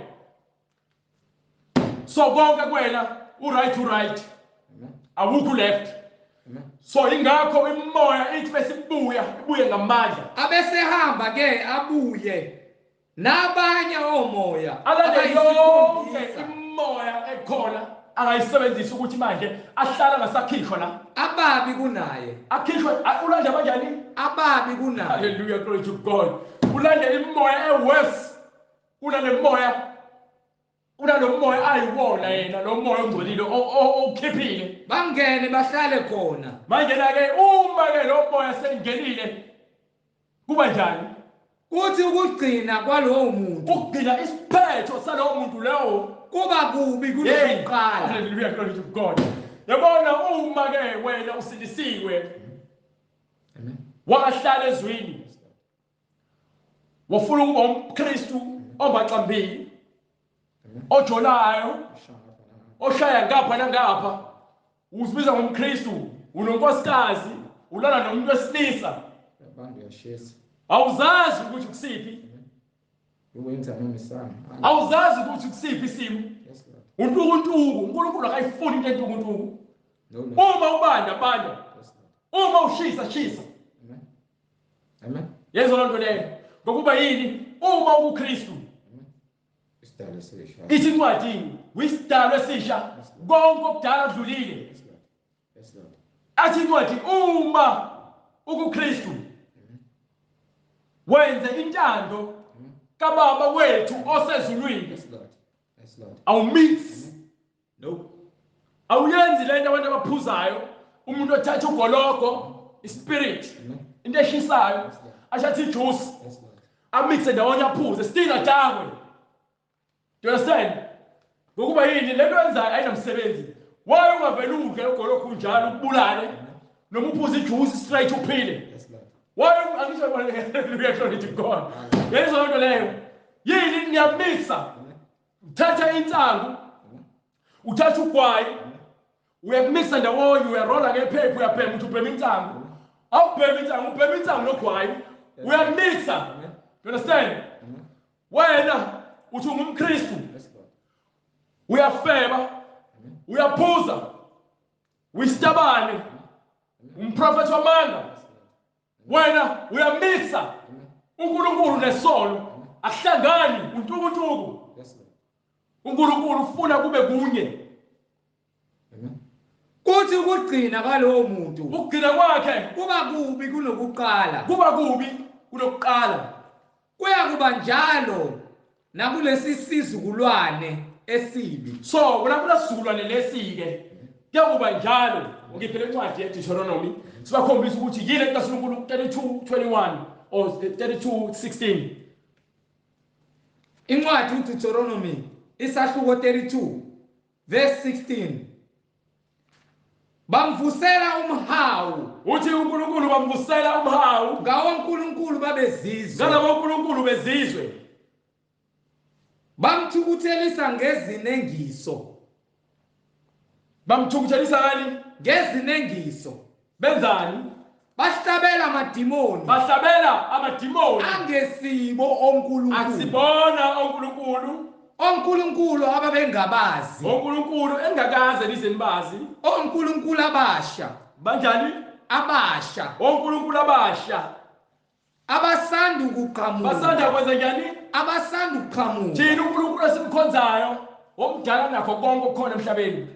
So konke kuwena u right u right. Awukho left. So ingakho imimoya ithi bese ibuya, ibuye ngamandla. Abesehamba ke abuye nabanye omoya alande yonke imoya ekhona angayisebenzisa ukuthi manje ahlala ngasakhishwa la. Ababi kunaye. Akhishwe ulande kanjani? Ababi kunaye. Hallelujah, glory to God. Ulande imoya eworse kunale moya. Unalomoya ayiwona yena lo moya ongcolile okhiphile. Bangene bahlale khona. Manje la ke uma ke lo moya sengenile kuba njani? Kuthi ukugcina kwalowo muntu, ukugcina isiphetho salowo muntu leyo kuba kubi kunokuqala. Hallelujah, glory to God. Yabona uma ke wena usindisiwe. Amen. Wahlala ezwini. Wafuna ukuba umKristu ombaxambili, ojolayo, oshaya ngapha nangapha, uzibiza ngomKristu, unonkosikazi, ulala nomuntu wesilisa. Awuzazi ukuthi kusiphi. Awuzazi ukuthi kusiphi isimo. Untukuntuku, uNkulunkulu akayifuni into entukuntuku. Uma ubanda banda. Uma ushisa shisa. Amen. Yezwa lonto leyo. Ngokuba yini? Uma ukuKristu. Isidalo esisha. Ithi incwadi, uyisidalo esisha. Konke okudala kudlulile. Yes Lord. Athi incwadi uma ukuKristu wenze intando kaBaba wethu osezulwini. Yes Lord. Yes Lord. Awumix. No. Awuyenzi lento abantu abaphuzayo, umuntu othatha ugologo, ispirit, into eshisayo, ashathe ijuice, Yes Lord. amixe ndawonye aphuze, still adakwe. Do you understand? Ngokuba yini lento yenzayo ayinamsebenzi. Why ungavele udle ugologo unjalo ukubulale noma uphuze ijuice straight uphile? Yes Lord. Why angisho hallelujah, glory to God. Yezwa lento leyo. Yini niyamisa? Uthatha insangu, uthatha ugwayi, uyakumisa ndawonye, uyarola ngephepha, uyabhema, uthi ubhema insangu. Awubhema insangu, ubhema insangu nogwayi. Uyamisa. You understand? Wena uthi ungumKristu, Yes Lord. uyafeba, uyaphuza, uyisitabane, umprofethi wamanga. Wena uyamisa uNkulunkulu nesono, akuhlangani, untukuntuku. Yes Lord. uNkulunkulu ufuna kube kunye. Amen. Kuthi ukugcina kwalowo muntu Ukugcina kwakhe kuba kubi kunokuqala. kuba kubi kunokuqala. Kuya kuba njalo nakulesi sizukulwane esibi. So kulasizukulwane lesi-ke kuyakuba njalo. Ngiphe le ncwadi yeDeuteronomy sibakhombisa ukuthi yini lento kaNkulunkulu 32:21 or 32:16. Incwadi uDeuteronomy isahluko 32 verse 16. Bamvusela umhawu Uthi uNkulunkulu bamvusela umhawu ngawo uNkulunkulu babezizwe, ngalabo uNkulunkulu bezizwe, bamthukuthelisa ngezinengiso. Bamthukuthelisa ngani? Ngezinengiso. Benzani? Bahlabela amadimoni. Bahlabela amadimoni angesibo oNkulunkulu. Akusibona oNkulunkulu. oNkulunkulu ababengabazi. oNkulunkulu engakaze nize nibazi. oNkulunkulu abasha. Banjani? Abasha. oNkulunkulu abasha. Abasanda ukuqhamuka. Basanda kwenza njani? Abasanda ukuqhamuka. Thina uNkulunkulu esimkhonzayo omdala nakho konke okukhona emhlabeni.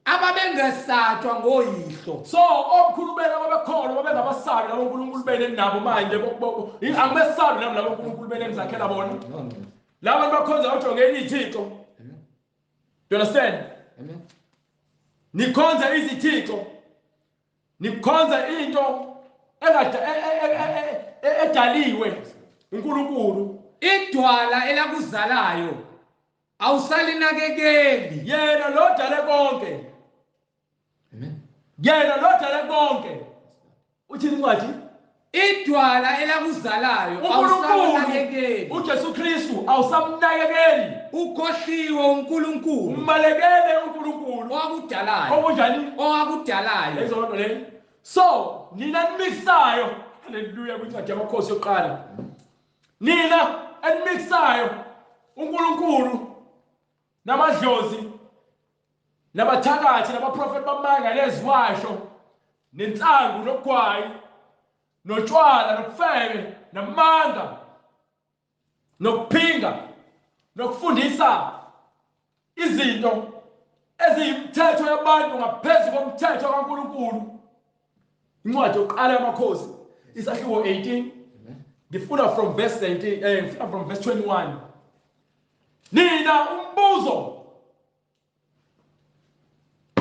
Ababengesatshwa ngoyihlo. So omkhulu benu ababekhona babengabasabi labo nkulunkulu benu enabo manje, angibesabi nami labo nkulunkulu benu enizakhela bona. Laba bantu bakhonza ujongeni ithixo. Do you understand? Amen. Nikhonza izithixo. Nikhonza into edaliwe uNkulunkulu. Idwala elakuzalayo awusalinakekeli. Yena lo dale konke. Amen. Yena lo dale konke. Uthini incwadi? Idwala elakuzalayo awusalinakekeli. uJesu Kristu awusamnakekeli. Ukhohliwe uNkulunkulu. Umalekele uNkulunkulu. Owakudalayo. Okunjani? Owakudalayo. Lezo nto leyo. So nina nimixayo, haleluya, kwincwadi yamakhosi yokuqala. Nina enimixayo uNkulunkulu namadlozi nabathakathi nabaprofeti bamanga leziwasho nensangu nogwayi notshwala nokufebe namanga nokuphinga nokufundisa izinto eziyimthetho yabantu ngaphezu komthetho kaNkulunkulu. Incwadi yokuqala yamakhosi isahluko 18, ngifuna from verse 19, ngifuna from verse 21. Nina umbuzo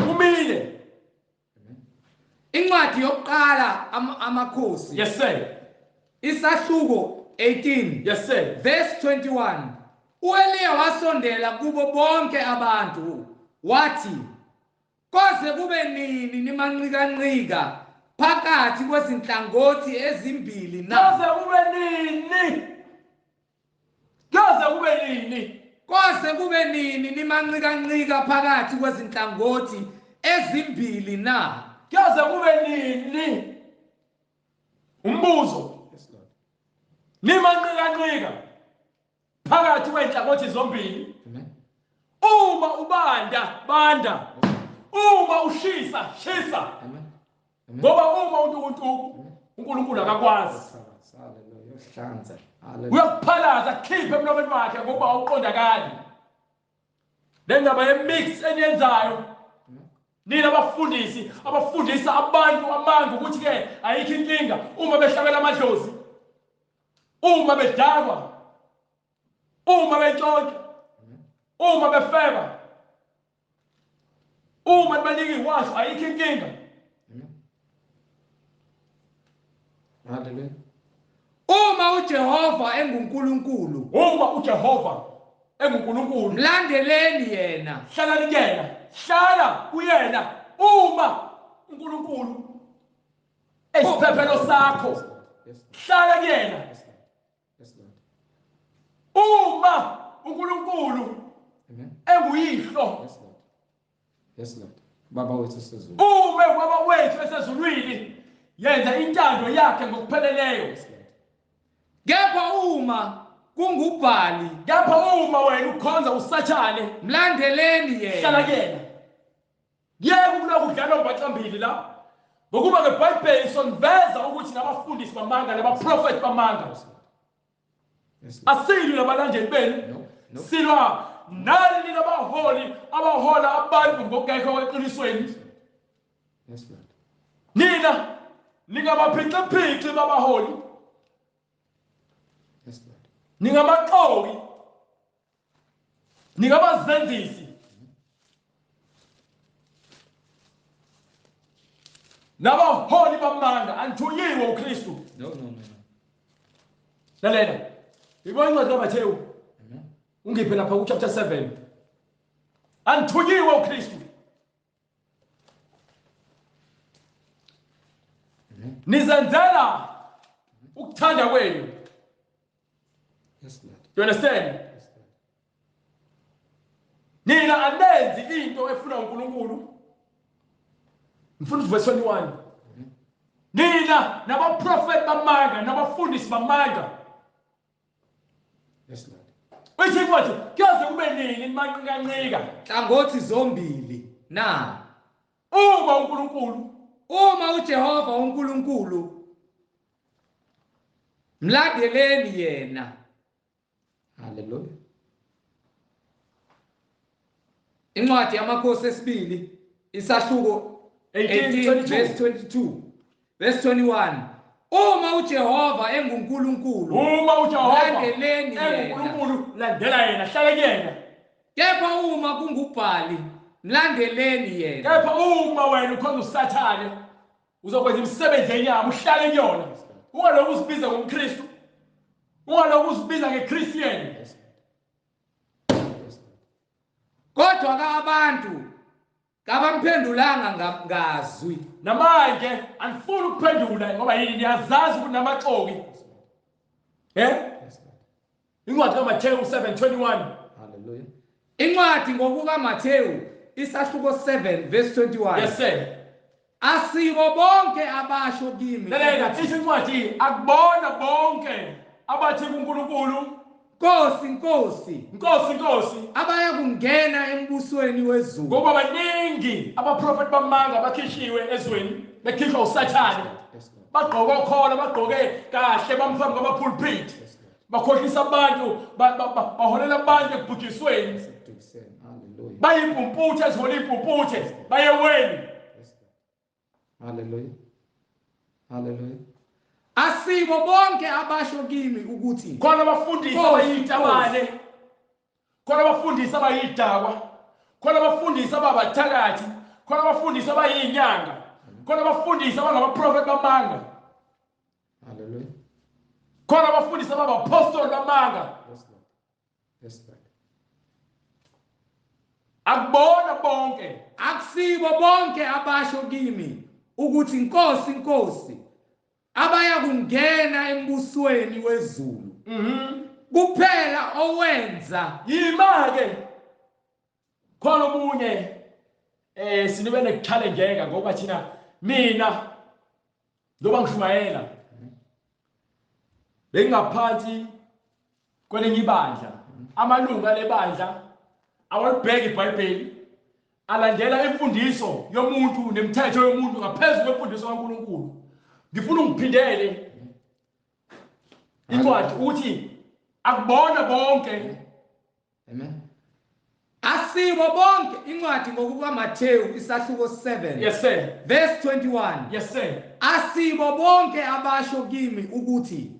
umile. Incwadi yokuqala amakhosi. Yes sir. Isahluko 18. Yes sir. Verse 21. uEliya wasondela kubo bonke abantu wathi, koze kube nini nimanqikanqika phakathi kwezinhlangothi ezimbili na? Koze kube nini? Kuyoze kube nini? Koze kube nini nimanqikanqika phakathi kwezinhlangothi ezimbili na? Kuyoze kube nini? Umbuzo. Yes, Lord. Nimanqikanqika phakathi kwezinhlangothi zombili. Amen. Uma ubanda, banda. Uma ushisa, shisa. Amen. Amen. Ngoba uma untukuntuku, uNkulunkulu akakwazi. Hallelujah. Hlanza. Hallelujah. Uyakuphalaza khiphe emlomeni wakhe ngoba awuqondakali. Le ndaba ye-mix eniyenzayo nina abafundisi abafundisa abantu amanga ukuthi ke ayikho inkinga uma behlabela amadlozi, uma bedakwa, uma bentshontsha, uma befeba, uma nibanika iwasho, ayikho inkinga. Amen. Hallelujah. Uma uJehova enguNkulunkulu, Uma uJehova enguNkulunkulu, mlandeleni yena. Hlalani kuyena, hlala kuyena. Uma uNkulunkulu esiphephelo sakho, Yes, hlala kuyena. Lord. Yes, Lord. Uma uNkulunkulu Amen. enguyihlo, Yes, Lord. Yes, Lord. Baba wethu osezulwini. uma ubaba wethu esezulwini, yenza intando yakhe ngokupheleleyo. Yes, Lord. Kepha uma kunguBhali, Kepha uma wena ukhonza uSathane, mlandeleni hlala yena. kuyena. Yeke ukulokhu udlala umbacambili la, ngokuba ngeBhayibheli soniveza ukuthi nabafundisi bamanga nabaprofethi bamanga. Yes, Lord. Asilwi nabalandeli benu. No, no. Silwa nani nina abaholi abahola abantu ngokungekho eqinisweni. Yes, Lord. Nina ningabaphixiphixi babaholi, Yes, Lord. ningamaxoki, ningabazenzisi, nabaholi bamanga. Anithunyiwe uKristu. No, no, no, no. Lalela, ibona incwadi kaMathewu, Amen. ungiphe lapha ku chapter 7. Anithunyiwe uKristu. Amen. Nizenzela ukuthanda kwenu. Yes, Lord. You understand? Yes, Lord. Nina anenzi into efuna uNkulunkulu. Ngifuna verse 21. Nina nabaprofeti bamanga nabafundisi bamanga. Yes, Lord. Uthi incwadi kuyoze kube nini nimanqikanqika? Hlangothi zombili na? Uma uNkulunkulu, Uma uJehova uNkulunkulu, mlandeleni yena. Hallelujah. Incwadi yamakhosi esibili isahluko 18 18 verse 22 verse 21. Uma uJehova enguNkulunkulu, uma uJehova mlandeleni yena. enguNkulunkulu, landela yena, hlala kuyena. Kepha uma kunguBhali, mlandeleni yena. Kepha uma wena ukhonza uSathane, uzokwenza imisebenzi yenyama, uhlale kuyona. Ungalokhu uzibiza ngomKristu, ungalokhu uzibiza ngeChristian. Yes, Lord. Yes, Lord. Kodwa ka abantu kabamphendulanga ngazwi. Namanje anifuni ukuphendula ngoba yini, niyazazi ukuthi namaxoki. Eh? Yes, Lord. Incwadi kaMathewu 7:21. Hallelujah. Incwadi ngokuka Mathewu isahluko 7 verse 21. Yes sir. Asibo bonke abasho kimi. Lalela, isho incwadi akubona bonke abathi kuNkulunkulu, Nkosi, Nkosi, Nkosi, Nkosi, abaya kungena embusweni wezulu. Ngoba baningi abaprofeti bamanga bakhishiwe ezweni, bekhishwa uSathane. Yes, Lord. Bagqoke okhona, bagqoke kahle, bamfamba kwamapulpit. Yes, Lord. Bakhohlisa abantu, baholela abantu ekubhujisweni. Sekudukiseni. Hallelujah. Bayimpumputhe ezihola impumputhe, bayeweni. Yes, Lord. Hallelujah. Hallelujah. Asibo bonke abasho kimi ukuthi Khona abafundisi Nkosi, abayitabane, khona abafundisi abayidakwa, khona abafundisi ababathakathi, khona abafundisi abayinyanga, khona abafundisi abangabaprofeti bamanga, Hallelujah. khona abafundisi ababapostoli bamanga. Yes, Lord. Yes, Lord. Akubona bonke. Akusibo bonke abasho kimi ukuthi Nkosi, Nkosi, abaya kungena embusweni wezulu. Kuphela owenza yima-ke khona omunye sinibe nekuchallengeka ngoba thina mina njengoba ngishumayela bengingaphansi kwelinye ibandla, amalungu alebandla awalibheki iBhayibheli, alandela imfundiso yomuntu nemithetho yomuntu ngaphezu kwemfundiso kaNkulunkulu. Ngifuna ungiphindele incwadi ukuthi akubona bonke. Amen. Asibo bonke. Incwadi ngokukaMathewu isahluko 7. Yes sir. Verse 21. Yes sir. Asibo bonke abasho kimi ukuthi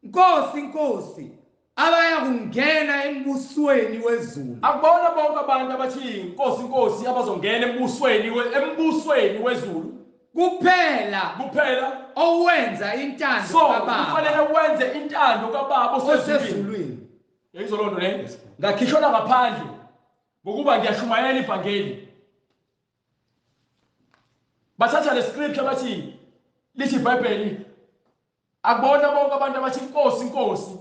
Nkosi Nkosi abaya kungena embusweni wezulu. Akubona bonke abantu abathi Nkosi Nkosi abazongena embusweni wezulu. Kuphela owenza intando kaBaba. Kufanele wenze intando kaBaba osezulwini. Yayizwa loo nto leyo? Ngakhishwa ngaphandle ngokuba ngiyashumayela ivangeli. Bathatha le scripture bathi lithi iBhayibheli akubona bonke abantu abathi Nkosi Nkosi.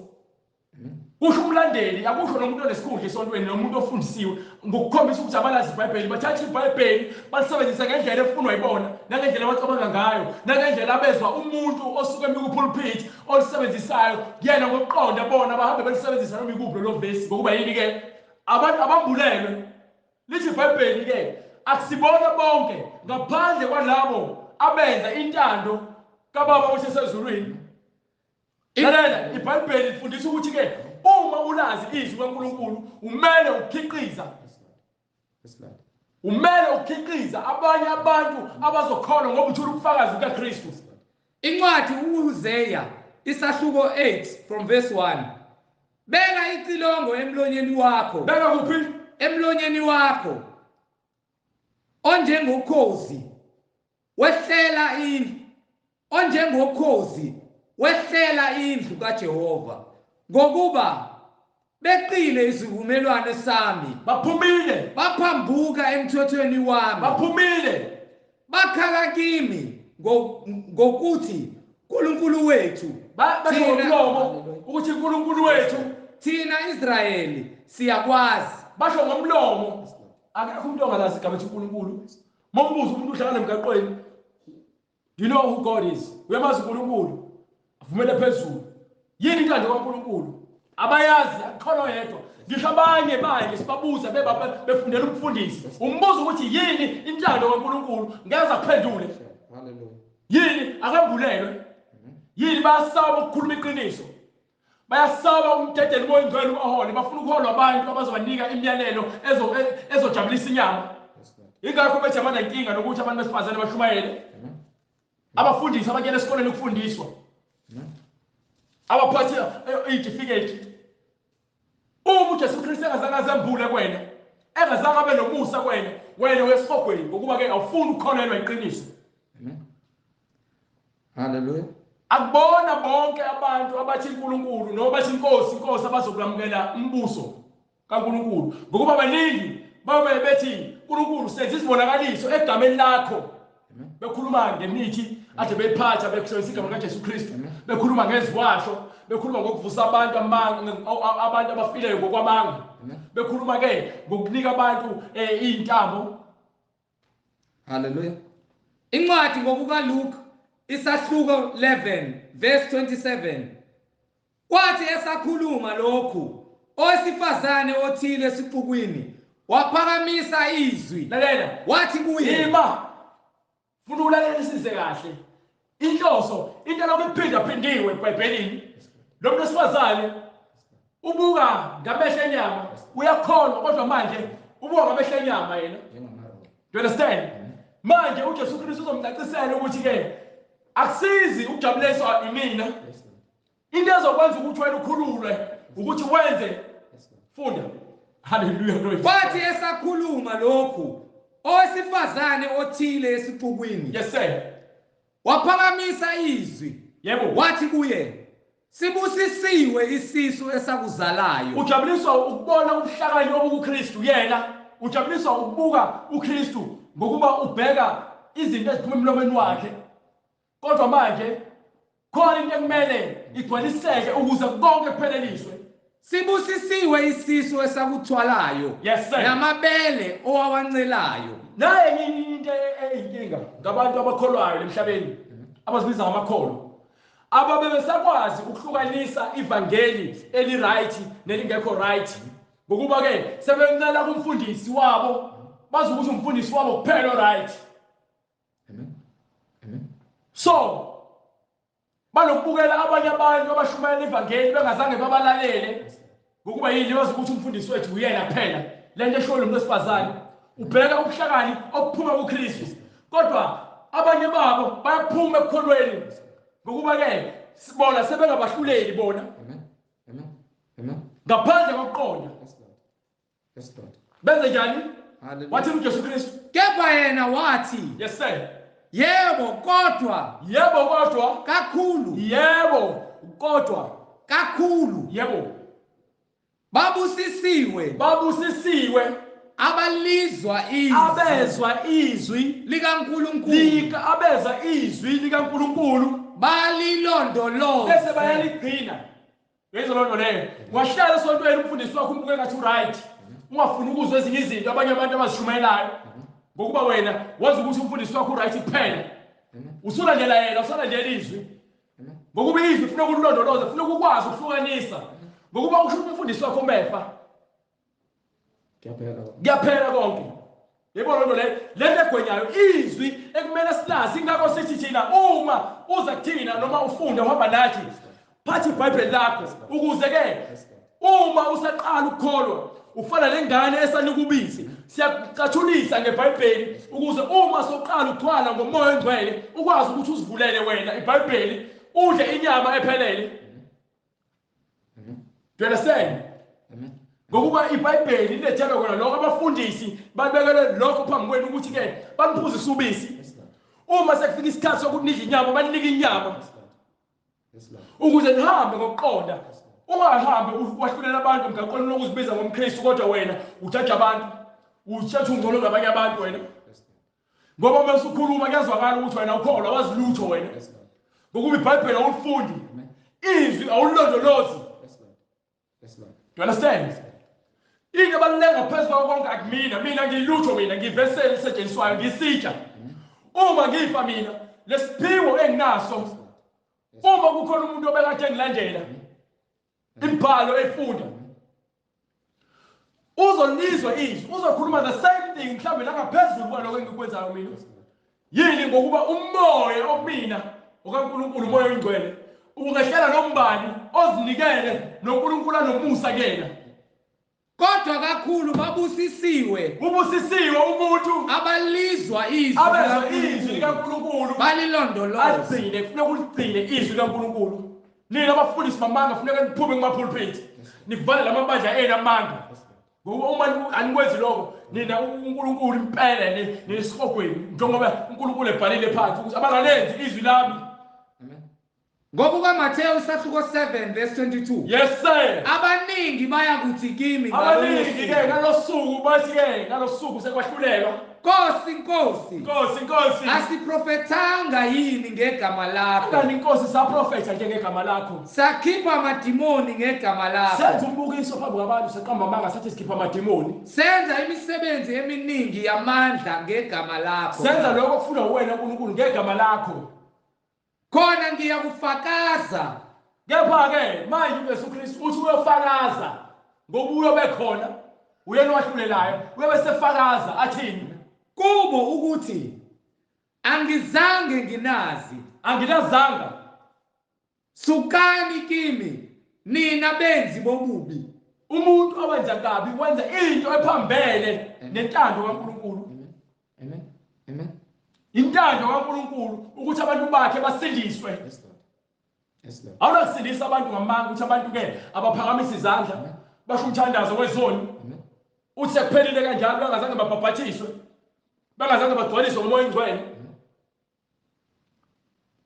Kusho umlandeli, akusho nomuntu onesikhundla esontweni nomuntu ofundisiwe ngokukhombisa ukuthi abalazi iBhayibheli. Bathatha iBhayibheli balisebenzise ngendlela efunwa yibona, nangendlela abacabanga ngayo, nangendlela abezwa umuntu osuke emi kupulpit olisebenzisayo kuyena ngokuqonda bona bahambe belisebenzisa noma ikuphi lelo vesi. Ngokuba yini ke abantu abambulelwe? Lithi iBhayibheli ke akusibona bonke ngaphandle kwalabo abenza intando kaBaba osezulwini. Lalela, iBhayibheli lifundisa ukuthi ke uma ulazi izwi kaNkulunkulu umele ukukhiqiza. Umele ukukhiqiza abanye abantu abazokholwa ngoba uthola ubufakazi bukaKristu. Incwadi uHoseya isahluko 8 from verse 1. Beka icilongo emlonyeni wakho. Beka kuphi? Emlonyeni wakho. Onjengokhozi wehlela indlu. Onjengokhozi wehlela indlu kaJehova, ngokuba beqile isivumelwano sami, baphumile, baphambuka emthethweni wami, baphumile, bakhala kimi ngokuthi uNkulunkulu wethu, basho ngomlomo ukuthi uNkulunkulu wethu, thina Israyeli siyakwazi. Basho ngomlomo. Akekho umuntu ongalazi igama ethi uNkulunkulu. Mombuzo umuntu uhlala emgaqweni, do you know who God is? Uyamazi uNkulunkulu? Avumele phezulu. Yini intando kaNkulunkulu? Abayazi, akukhona oyedwa. Ngisho abanye manje sibabuza befundela ukufundisa. Umbuzo ukuthi yini intando kaNkulunkulu, ngeke akuphendule. Hallelujah. Yini akambulelwe? Yini bayasaba ukukhuluma iqiniso? Bayasaba umdedeli uMoya oNgcwele ubahole, bafuna ukuholwa abantu abazobanika imiyalelo ezojabulisa inyama. Ingakho bethi abanenkinga nokuthi abantu besifazane bashumayele. Abafundisi abangena esikoleni ukufundiswa, abaphathi iy'tifiketi. Uma uJesu Kristu engazange azembule kuwena, engazange abe nomusa kuwena, wena uyesihogweni ngokuba-ke awufuni ukukholelwa iqiniso. Hallelujah. Akubona bonke abantu abathi uNkulunkulu noma bathi Inkosi Inkosi abazokulamukela umbuso kaNkulunkulu, ngokuba baningi babe bethi uNkulunkulu senza izibonakaliso egameni lakho, bekhuluma ngemithi ade beyiphatha, bekusebenzisa igama likaJesu Kristu, bekhuluma ngeziwasho, bekhuluma ngokuvusa abantu abantu abafileyo ngokwamanga, bekhuluma ke ngokunika abantu iy'ntambo. Hallelujah. Incwadi ngokukaLuke isahluko 11 verse 27. Kwathi esakhuluma lokhu, owesifazane othile esixukwini waphakamisa izwi. Lalela. Wathi kuye, ima, funa ukulalelisise kahle. Inhloso, into lokhu iphindaphindiwe eBhayibhelini. Lo muntu wesifazane ubuka ngamehlo enyama, uyakholwa, kodwa manje ubuka ngamehlo enyama yena. Do you understand? Manje uJesu Kristu uzomcacisela ukuthi ke akusizi ukujabuliswa imina. Into ezokwenza ukuthi wena ukhululwe ukuthi wenze. Funda. Hallelujah. Kwathi esakhuluma lokhu, owesifazane othile esixukwini, yes sir, waphakamisa izwi. Yebo. Wathi kuye, sibusisiwe isisu esakuzalayo. Ujabuliswa ukubona ubuhlakani obukuKristu yena. Ujabuliswa ukubuka uKristu ngokuba ubheka izinto eziphuma emlomeni wakhe. Kodwa manje khona into ekumele igcwaliseke ukuze konke kupheleliswe. Sibusisiwe isisu esakuthwalayo. Yes sir. Namabele owawancelayo. Naye into eyinkinga ngabantu abakholwayo emhlabeni abazibiza ngamakholwa, ababe besakwazi ukuhlukanisa ivangeli eli right nelingekho right, ngokuba ke sebencela kumfundisi wabo, bazi ukuthi umfundisi wabo kuphela right. Amen. Amen. So banokubukela abanye abantu abashumayela ivangeli bengazange babalalele, ngokuba yini? Bazi ukuthi umfundisi wethu uyena kuphela. Lento eshoyo lo muntu wesifazane ubheka ubuhlakani obuphuma kuKristu, kodwa abanye babo bayaphuma ekukholweni, ngokuba ke sibona sebengabahluleli bona. Amen. Amen. Amen. Ngaphandle kokuqonda. Yes Lord. Yes Lord. Benze njani? Hallelujah. Wathi uJesu Kristu. Kepha yena wathi, Yes sir. Yebo kodwa. Yebo kodwa. Kakhulu. Yebo kodwa. Kakhulu. Yebo. Babusisiwe. Babusisiwe. Abalizwa izwi. Abezwa izwi likaNkulunkulu. Abezwa izwi likaNkulunkulu. Balilondoloze. Bese bayaligcina. Ngezwe lonto leyo. Wahlala esontweni umfundisi wakho umbuke ngathi uright. Ungafuni ukuzwa ezinye izinto abanye abantu abazishumayelayo. Ngokuba wena wazi ukuthi umfundisi wakho uright kuphela. Usulandela yena, usalandela izwi. Ngokuba izwi ufuna ukulondoloza, ufuna ukukwazi ukuhlukanisa. Ngokuba usho umfundisi wakho umefa. Kuyaphela. Kuyaphela konke. Yebo lonto leyo, lento egwenyayo izwi ekumele silazi. Ingakho sithi thina uma uza kuthina noma ufunda uhamba nathi, phatha iBhayibheli lakho ukuze ke uma usaqala ukukholwa ufana lengane esanika ubisi, siyakucathulisa ngeBhayibheli ukuze uma soqala ukuthwala ngoMoya oNgcwele ukwazi ukuthi uzivulele wena iBhayibheli udle inyama ephelele. Do you understand? Amen. Ngokuba iBhayibheli lilethele kona lokho, abafundisi babekele lokho phambi kwenu ukuthi ke baniphuzise ubisi. Uma sekufika isikhathi sokuthi nidle inyama, baninike inyama ukuze nihambe ngokuqonda. Ungahambi wahlulela abantu emgaqweni lokuzibiza ngomKristu, kodwa wena ujaja abantu, uthatha ungcono ngabanye abantu wena. Ngoba uma usukhuluma kuyazwakala ukuthi wena ukholwa, wazi lutho wena. Ngokuba iBhayibheli awulifundi, izwi awulilondolozi. Do you understand? Into ebaluleke ngaphezu kwakho konke akumina, mina ngiyilutho, mina ngiveseli elisetshenziswayo, ngisitsha. Uma ngifa mina, lesiphiwo enginaso, uma kukhona umuntu obekade engilandela imibhalo efunda, uzolizwa izwi, uzokhuluma the same thing mhlawumbe nangaphezulu kwaloko engikwenzayo mina. Yini? Ngokuba umoya okumina okaNkulunkulu, uMoya oNgcwele, ungehlela nombani ozinikele noNkulunkulu anomusa kuyena. Kodwa kakhulu babusisiwe. Ubusisiwe umuntu abalizwa izwi, abezwa izwi likaNkulunkulu, balilondoloze. Agcine, kufuneka uligcine izwi likaNkulunkulu. Nina abafundisi bamanga kufuneka niphume kumapulpit, nivale lamabandla enu amanga. Ngokuba uma anikwenzi lokho, nina uNkulunkulu impela nisihogweni, njengoba uNkulunkulu ebhalile phansi ukuthi abangalenzi izwi lami. Amen. Ngokuka Matthew isahluko 7 verse 22. Yes sir. Abaningi bayakuthi kimi abaningi ke ngalosuku bathi ke ngalosuku sekwahlulelwa, Nkosi Nkosi, Nkosi Nkosi, asiprofethanga yini ngegama lakho? Kanti Nkosi saprofetha nje ngegama lakho, sakhipha amadimoni ngegama lakho, senza umbukiso phambi kwabantu, seqamba amanga sathi sikhipha amadimoni, senza imisebenzi eminingi yamandla ngegama lakho, senza lokho okufuna wena uNkulunkulu ngegama lakho. Khona ngiyakufakaza. Kepha ke manje uJesu Kristu uthi uyofakaza, ngoba uyobe khona, uyena owahlulelayo, uyobe sefakaza athini kubo ukuthi angizange nginazi, anginazanga. Sukani kimi nina benzi bobubi. Umuntu owenza kabi wenza into ephambene nentando kaNkulunkulu. Amen. Amen. Intando kaNkulunkulu ukuthi abantu bakhe basindiswe. Yes Lord. Yes Lord. Awunakusindisa abantu ngamanga ukuthi abantu ke abaphakamisa izandla basho umthandazo wezoni. Uthi sekuphelile kanjalo, bangazange babhabhathiswe, bangazange bagcwaliswe ngoMoya oNgcwele.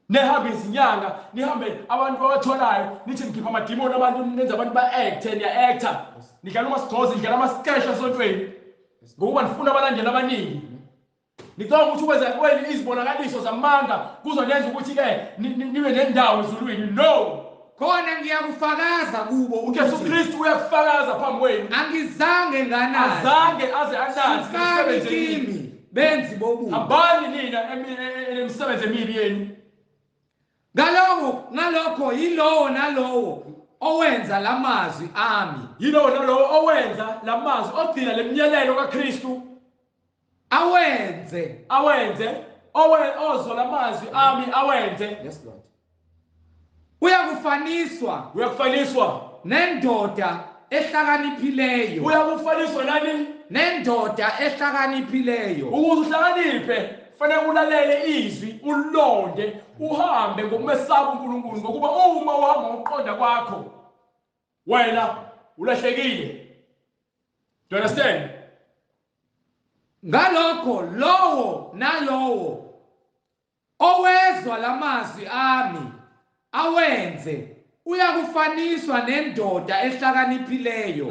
Nihambe izinyanga, nihambe abantu abatholayo, nithi nikhipha amadimoni abantu, nenza abantu ba-acte, niya-acta, nidlala umasigqozi, nidlala amaskesha esontweni, ngokuba nifuna abalandeli abaningi. Ngicabanga ukuthi ukwenza kwenu izibonakaliso zamanga kuzonenza ukuthi ke nibe nendawo ezulwini. No. Khona ngiyakufakaza kubo uJesu ukuthi Kristu uyakufakaza phambi kwenu. Angizange nganazi. Azange aze anazi Sukani imisebenzi emibi. kimi benzi bobubi. Hambani nina emisebenzi emibi yenu. Ngalokho yilowo nalowo owenza lamazwi ami. Yilowo nalowo owenza lamazwi, ogcina lemiyalelo kaKristu. Awenze. Awenze. Ozwa lamazwi ami awenze. Yes Lord. Uyakufaniswa. Uyakufaniswa nendoda ehlakaniphileyo. Uyakufaniswa nani? Nendoda ehlakaniphileyo. Ukuze uhlakaniphe fanele ulalele izwi, ulonde, uhambe ngokumesaba uNkulunkulu, ngokuba uma uhamba ngokuqonda kwakho wena ulahlekile. Do you understand? Ngalokho lowo nalowo owezwa lamazwi ami awenze uyakufaniswa nendoda ehlakaniphileyo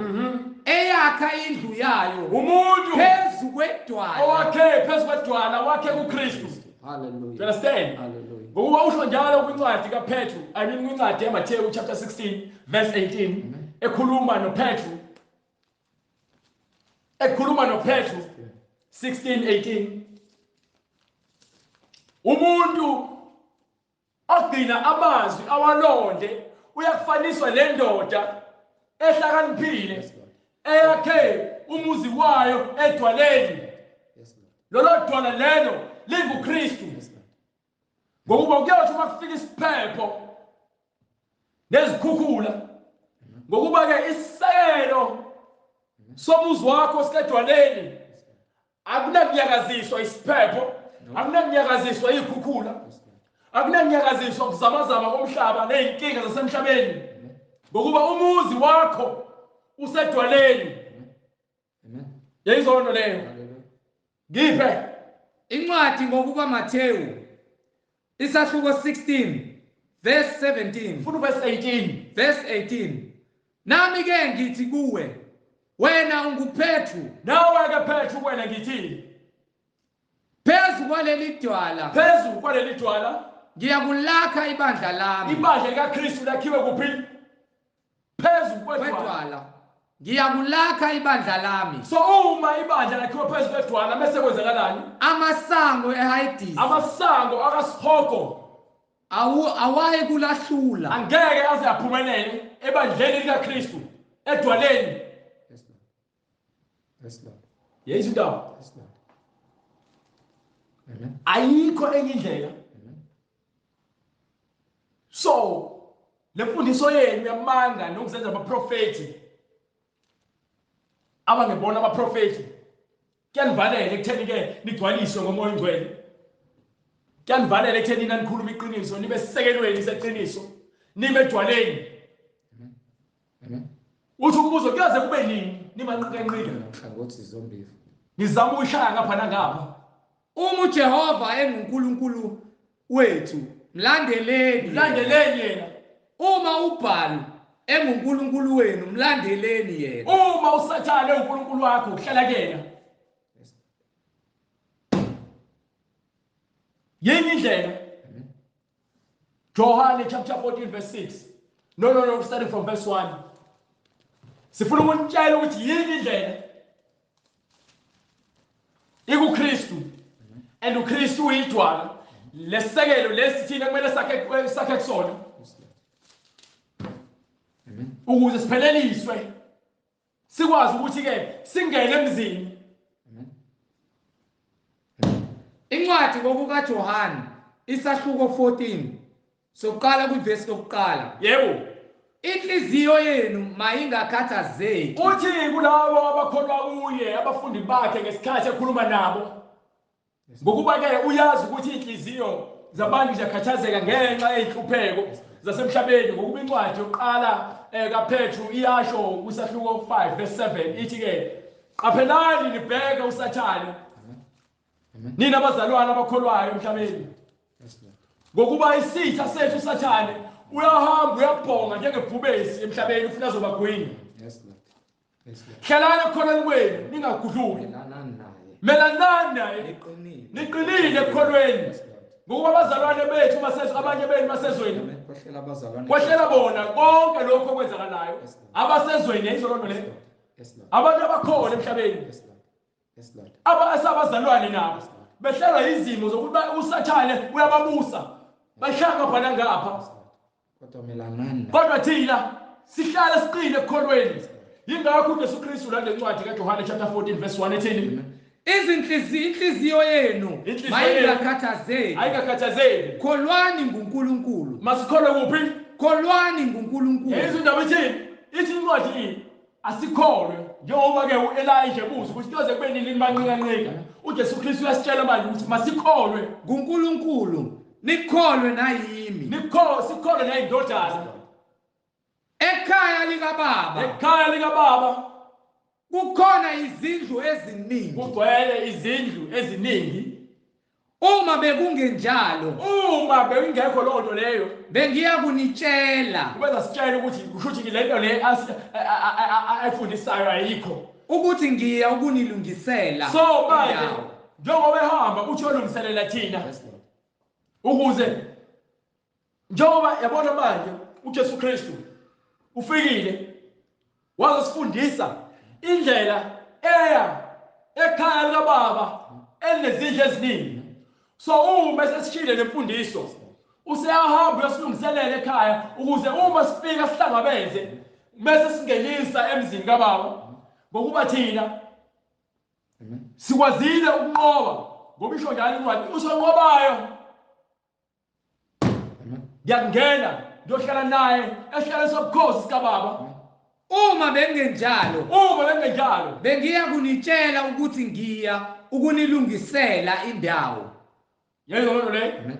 eyakha indlu yayo umuntu phezu kwedwala, owakhe phezu kwedwala, wakhe kuKristu. Hallelujah. Do you understand? Hallelujah. Ngokuba usho njalo kwincwadi kaPetru, I mean kwincwadi yaMathewu chapter 16 verse 18, ekhuluma noPetru. Ekhuluma noPetru 16:18. Umuntu ogcina amazwi awalonde uyakufaniswa nendoda ehlakaniphile eyakhe umuzi wayo edwaleni. Lolo dwala lelo linguKristu. Ngokuba kuyothi uma kufika isiphepho nezikhukhula, ngokuba ke isisekelo somuzi wakho sisedwaleni, akunakunyakaziswa isiphepho, akunakunyakaziswa izikhukhula, akunakunyakaziswa ukuzamazama komhlaba nezinkinga zasemhlabeni, ngokuba umuzi wakho usedwaleni. Amen. Yayizona leyo. Ngiphe incwadi ngokuka Mathewu isahluko 16 verse 17. Funa verse 18. Verse 18. Nami ke ngithi kuwe, wena unguPetru. Nawe ke Petru, wena ngithi phezu kwaleli dwala, phezu kwaleli dwala ngiyakulakha ibandla lami. Ibandla likaKristu lakhiwe kuphi? Phezu kwedwala. Ngiyakulakha ibandla lami. So uma ibandla lakhiwe phezu kwedwala bese kwenzakalani? Amasango eHayidisi, amasango akasihogo awaye kulahlula, angeke aze aphumelele ebandleni likaKristu edwaleni. Yes Lord. Yes Lord. Yesu ndaba. Yes Lord. Amen. Ayikho enye indlela. So lemfundiso yenu yamanga nokuzenza abaprofeti abangebona abaprofeti kuyanivalela ekutheni ke nigcwaliswe ngoMoya oNgcwele, kuyanivalela ekutheni nanikhuluma iqiniso, nibe sisekelweni seqiniso, nibe edwaleni. Amen. Uthi umbuzo kuyaze kube nini nimanqika nhlangothi zombili nizama ukushaya ngapha nangapha? Uma uJehova enguNkulunkulu wethu, mlandeleni, mlandeleni yena. Uma uBhali enguNkulunkulu wenu, mlandeleni yena. Uma uSathane uNkulunkulu wakho, uhlala kuyena. Yini indlela? John chapter 14 verse 6. No, starting from verse 1. Sifuna ukunitshela ukuthi yini indlela ikuKristu, and uKristu uyidwala lesekelo lesi thina kumele sakhe kusona ukuze sipheleliswe, sikwazi ukuthi ke singene emzini. Incwadi ngokukaJohane isahluko 14 sokuqala kwivesi lokuqala. Yebo. Inhliziyo yenu mayingakhathazeki. Uthi kulabo abakholwa kuye, abafundi bakhe ngesikhathi ekhuluma nabo, ngokuba ke uyazi ukuthi inhliziyo zabantu ziyakhathazeka ngenxa yezinhlupheko zasemhlabeni, ngokuba incwadi yokuqala kaPetru iyasho kwisahluko 5 verse 7 ithi ke qaphelani nibheke uSathane nina abazalwane abakholwayo emhlabeni, ngokuba isitha sethu uSathane uyahamba uyabhonga njengebhubesi emhlabeni ufuna azobagwinya. Hlalani ekukholweni kwenu ningagudluki, melanani naye niqinile ekukholweni. Ngokuba abazalwane bethu basezwe, abanye benu basezweni. Amen. Kwehlela abazalwane. Kwehlela bona konke lokho okwenzakalayo. Yes, Lord. Abasezweni yayizwa loo nto leyo. Yes, Lord. Abantu abakhona emhlabeni. Yes, Lord. Yes, Lord. Abasabazalwane nabo behlelwa izimo zokuthi uSathane uyababusa. Bashaya ngapha nangapha. Yes, Lord. Kodwa melanani na. Kodwa thina sihlala siqine ekukholweni. Yingakho uJesu Kristu la ngencwadi kaJohane chapter 14 verse 1 ethini? Izinhliziyo inhliziyo yenu Inhliziyo mayingakhathazeki. Ayikakhathazeki. Kholwani nguNkulunkulu. Masikholwe kuphi? Kholwani nguNkulunkulu. Yezwa indaba ithini? Ithi incwadi ini? Asikholwe. Njengoba ke uElijah ebuza ukuthi kuyoze kube nini nibanqika-nqika. uJesu Kristu uyasitshela manje ukuthi masikholwe. nguNkulunkulu nikholwe nayimi. Nikholwe, sikholwe nayindodana. Ekhaya likababa Ekhaya likababa kukhona izindlu eziningi. kugcwele izindlu eziningi. Uma bekungenjalo Uma bekungekho loo nto leyo, bengiya kunitshela ubeza sitshela ukuthi kusho ukuthi le nto le ayifundisayo ayikho. Ukuthi ngiya ukunilungisela So manje indawo. njengoba ehamba uthi uyolungiselela thina Yes, Lord. ukuze njengoba yabona manje uJesu Kristu ufikile wazosifundisa indlela eya ekhaya likababa elinezindlu eziningi. So uma sesishile nemfundiso useyahamba uyosilungiselela ekhaya ukuze uma sifika sihlangabeze bese singenisa emzini kababa, ngokuba thina Amen. sikwazile ukunqoba, ngoba isho njalo incwadi, usonqobayo Amen. ngiyakungena ngiyohlala naye esihlalo sobukhosi sikababa. Uma bengenjalo Uma bengenjalo bengiya kunitshela ukuthi ngiya ukunilungisela indawo. Yezwa loo nto leyo? Amen.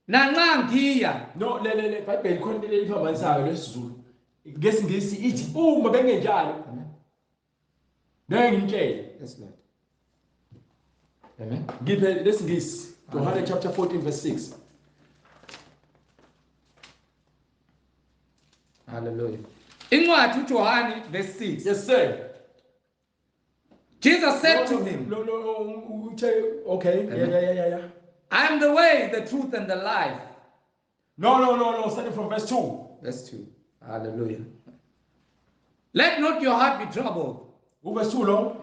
Nanxa ngiya No, le le le Bhayibheli khona into eliphambanisayo lesiZulu. NgesiNgisi ithi uma bengenjalo Amen. ngeke ngimtshele. Yes, Lord. Amen. Ngiphe lesiNgisi Johane chapter 14 verse 6. Hallelujah. Incwadi uJohane verse 6. Yes sir. Jesus said to him, No no no uthe okay, yeah. I am the way, the truth and the life. No no no no, starting from verse 2. Verse 2. Hallelujah. Let not your heart be troubled. Uverse 2 lo.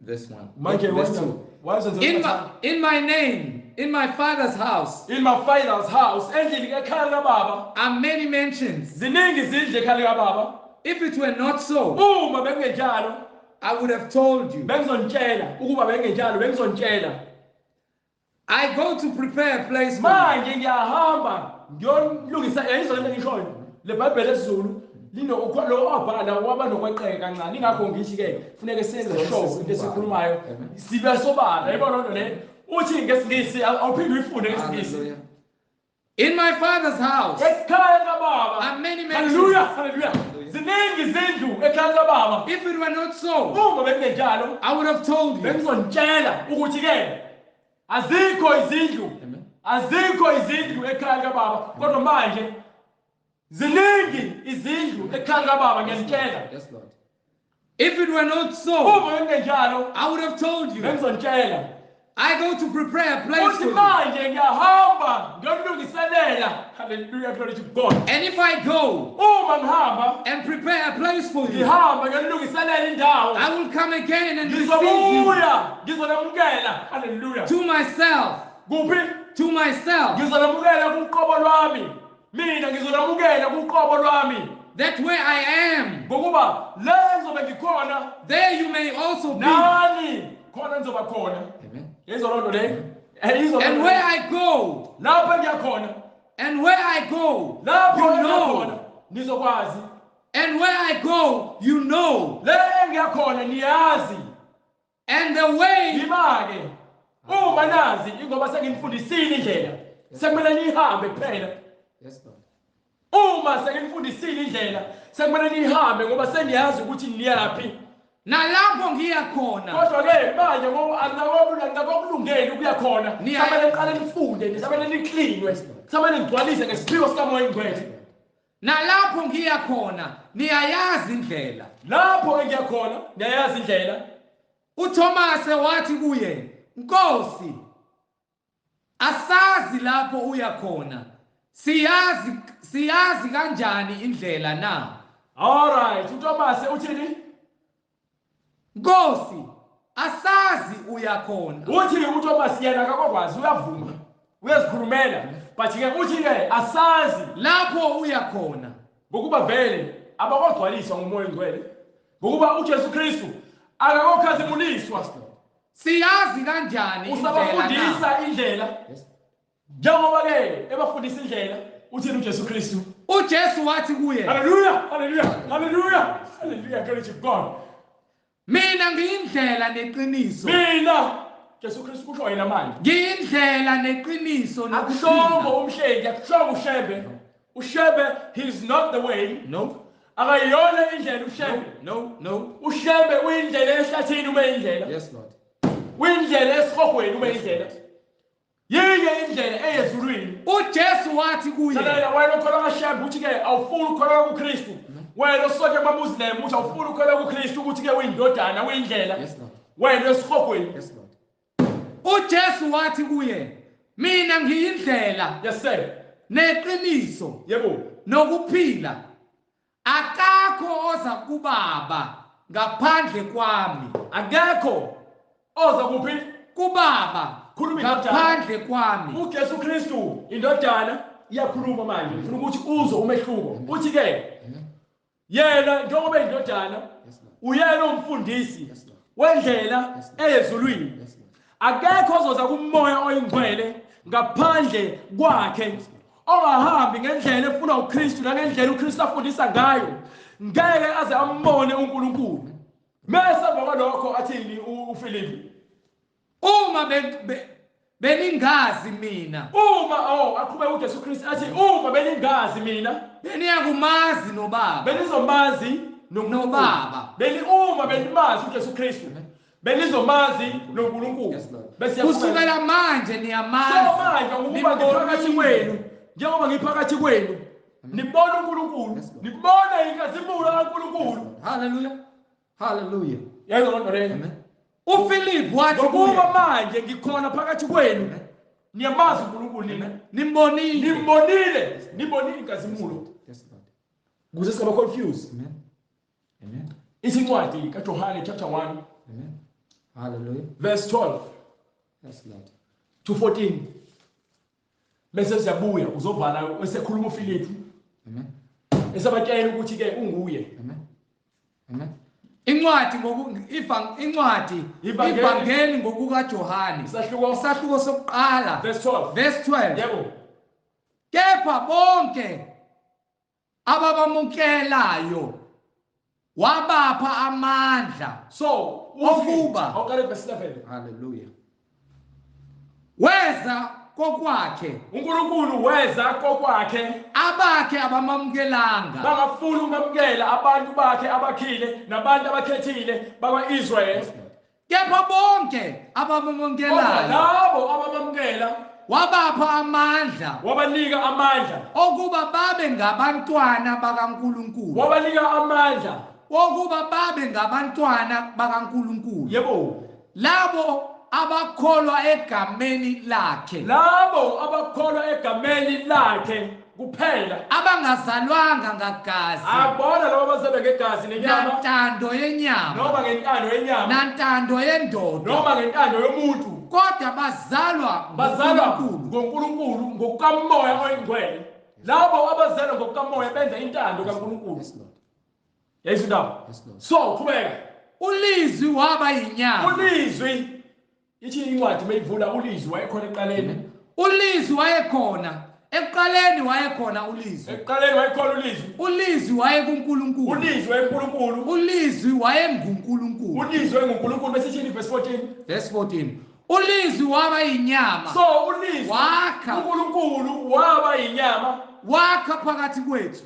Verse 1. Manje Verse wena 2. wazenza In my name, in my Father's house In my father's house, endlini ekhaya kababa, are many mansions. ziningi izindlu ekhaya kababa. If it were not so, Uma bekungenjalo I would have told you. bengizonitshela, ukuba bengenjalo bengizonitshela. I go to prepare a place for you. Manje ngiyahamba ngiyolungisa yayizona into engishoyo. Le Bhayibheli esiZulu lino lo wabhala waba nokweqeka kancane, ingakho ngithi ke funeke senze sure into esikhulumayo sibe sobala. Yayibona loo nto le? Uthi ngesiNgisi, awuphinde uyifunde ngesiNgisi. Hallelujah. In my Father's house Ekhaya kababa are many mansions. Haleluya, haleluya. Ziningi izindlu ekhaya kababa. If it were not so, Uma bekungenjalo I would have told you. bengizonitshela ukuthi ke azikho izindlu. Amen. Azikho izindlu ekhaya kababa, kodwa manje ziningi izindlu ekhaya kababa, ngiyanitshela. Yes, Lord. If it were not so, Uma bekungenjalo I would have told you. bengizonitshela. I go to prepare a place Uthi for you. manje ngiyahamba ngiyolungiselela. Hallelujah, glory to God. And if I go Uma ngihamba and prepare a place for you, ngihamba ngiyolungiselela indawo, I will come again and receive you ngizobuya ngizonamukela. Hallelujah. to myself, Kuphi? to myself, Ngizonamukela kuqobo lwami. Mina ngizonamukela kuqobo lwami, that where I am, ngokuba le ngizobe ngikhona there you may also be. nani khona nizoba khona. Amen. Yizwa loo nto leyo? Yizwa loo And nto where leyo? I go, Lapho engiya khona, and where I go, lapho you engiya khona know. nizokwazi. And where I go, you know. Le engiya khona niyazi. And the way, Yima-ke uma nazi, ingoba senginifundisile indlela, sekumele niyihambe kuphela. Yes, Lord. Uma senginifundisile indlela, sekumele niyihambe ngoba seniyazi ukuthi niyaphi. Nalapho ngiya khona, Kodwa-ke manje ngoba angikakulungeli ukuya khona, kusamele niqale nifunde, nisamele niklinwe, kusamele nigcwalise ngesiphiwo sikaMoya Oyingcwele. Nalapho ngiya khona, niyayazi indlela. Lapho engiya khona niyayazi indlela. uThomas wathi kuye, Nkosi, Asazi lapho uya khona. Siyazi kanjani indlela na? All right, uThomas uthini? Nkosi, asazi uya khona. Uthi uThomas yena akakwazi, uyavuma. Uyazikhulumela. But ke uthi ke asazi lapho uya khona. Ngokuba vele abakogcwaliswa ngoMoya oNgcwele. Ngokuba uJesu Kristu akakokhazimuliswa. Siyazi kanjani indlela? Usabafundisa indlela. Njengoba ke ebafundisa indlela, uthini uJesu Kristu? uJesu wathi kuye, Hallelujah, hallelujah, hallelujah, hallelujah, glory to God. Mina ngiyindlela neqiniso. Mina Jesu Kristu kusho yena manje. Ngiyindlela neqiniso nokuphila. Umhlengi, akushongo uShembe. uShembe, he is not the way. No. Akayona indlela uShembe. No, no. uShembe uyindlela ehlathini ube indlela. Yes Lord. Uyindlela esihogweni ube indlela. Yinye indlela eyezulwini. uJesu wathi kuye. Lalela wena ukholwa kaShembe uthi ke awufuni ukukholwa kuKristu. Wena osonke amaMuslim uthi awufuni ukukholwa kuKristu ukuthi ke uyindodana uyindlela. Yes Lord. Wena esihogweni. Yes Lord. uJesu wathi kuye, mina ngiyindlela. Yes sir. Neqiniso. Yebo. Nokuphila. Akakho oza kubaba ngaphandle kwami. Akekho oza kuphi? Kubaba. Ngaphandle kwami. uJesu Kristu indodana iyakhuluma manje, ngifuna ukuthi uzwe umehluko. Uthi ke yena njengoba indodana uyena umfundisi wendlela eyezulwini. Akekho ozoza kuMoya oyiNgcwele ngaphandle kwakhe. Ongahambi ngendlela efuna uKristu nangendlela uKristu afundisa ngayo, ngeke aze ambone uNkulunkulu. Mese emva kwalokho athini uFilipi? Uma beningazi mina. Uma aqhubeka uJesu Kristu athi uma beningazi mina, beniyakumazi noBaba. Benizomazi noBaba. Uma benimazi uJesu Kristu, benizomazi noNkulunkulu. Kusukela manje niyamazi. So manje ngokuba ngiphakathi kwenu, njengoba ngiphakathi kwenu, nibona uNkulunkulu, nibona inkazimulo kaNkulunkulu. Hallelujah. Hallelujah. Yayizwa lento leyo. uFilip wathi ngokuba manje ngikhona phakathi kwenu, niyamazi uNkulunkulu nina. Nimbonile. Nimbonile. Nibonile inkazimulo. Yes Lord. Ukuze singabe confused. Amen. Amen. Ithi incwadi kaJohane chapter 1. Amen. Hallelujah. Verse 12. Yes Lord. To 14. Bese siyabuya uzovala esekhuluma uFilip. Amen. Esabatshela ukuthi ke unguye. Amen. Amen. Incwadi incwadi ivangeli ngokukaJohane isahluko sokuqala verse 12. Verse 12. Yebo. Kepha bonke ababamukelayo wabapha amandla. So okuba awuqale verse 11. Hallelujah. Weza kokwakhe uNkulunkulu, weza kokwakhe, abakhe abamamukelanga, bangafuni ukumamukela abantu bakhe abakhile nabantu abakhethile bakwa-Israel. Kepha bonke abamamukelayo, labo abamamukela, wabapha amandla, wabanika amandla okuba babe ngabantwana bakaNkulunkulu, wabanika amandla okuba babe ngabantwana bakaNkulunkulu. Yebo, labo abakholwa egameni lakhe, labo abakholwa egameni lakhe kuphela, abangazalwanga ngagazi, abona labo abazelwe ngegazi nenyama, nantando yenyama, noma ngentando yenyama, nantando yendoda, noma ngentando yomuntu, kodwa bazalwa ngoNkulunkulu ngokukaMoya oyiNgcwele. Labo abazelwe ngokukaMoya benza intando kaNkulunkulu. Yayizwa indaba? So qhubeka. Ulizwi waba yinyama. Ulizwi ithi incwadi mayivula, ulizwi wayekhona ekuqaleni. Ulizwi wayekhona ekuqaleni, wayekhona ulizwi. Ekuqaleni wayekhona ulizwi. Ulizwi wayekuNkulunkulu. Ulizwi wayekuNkulunkulu. Ulizwi wayenguNkulunkulu. Ulizwi wayenguNkulunkulu. Bese ithini verse 14? Verse 14. Ulizwi waba yinyama. So ulizwi wakha uNkulunkulu waba yinyama, wakha phakathi kwethu.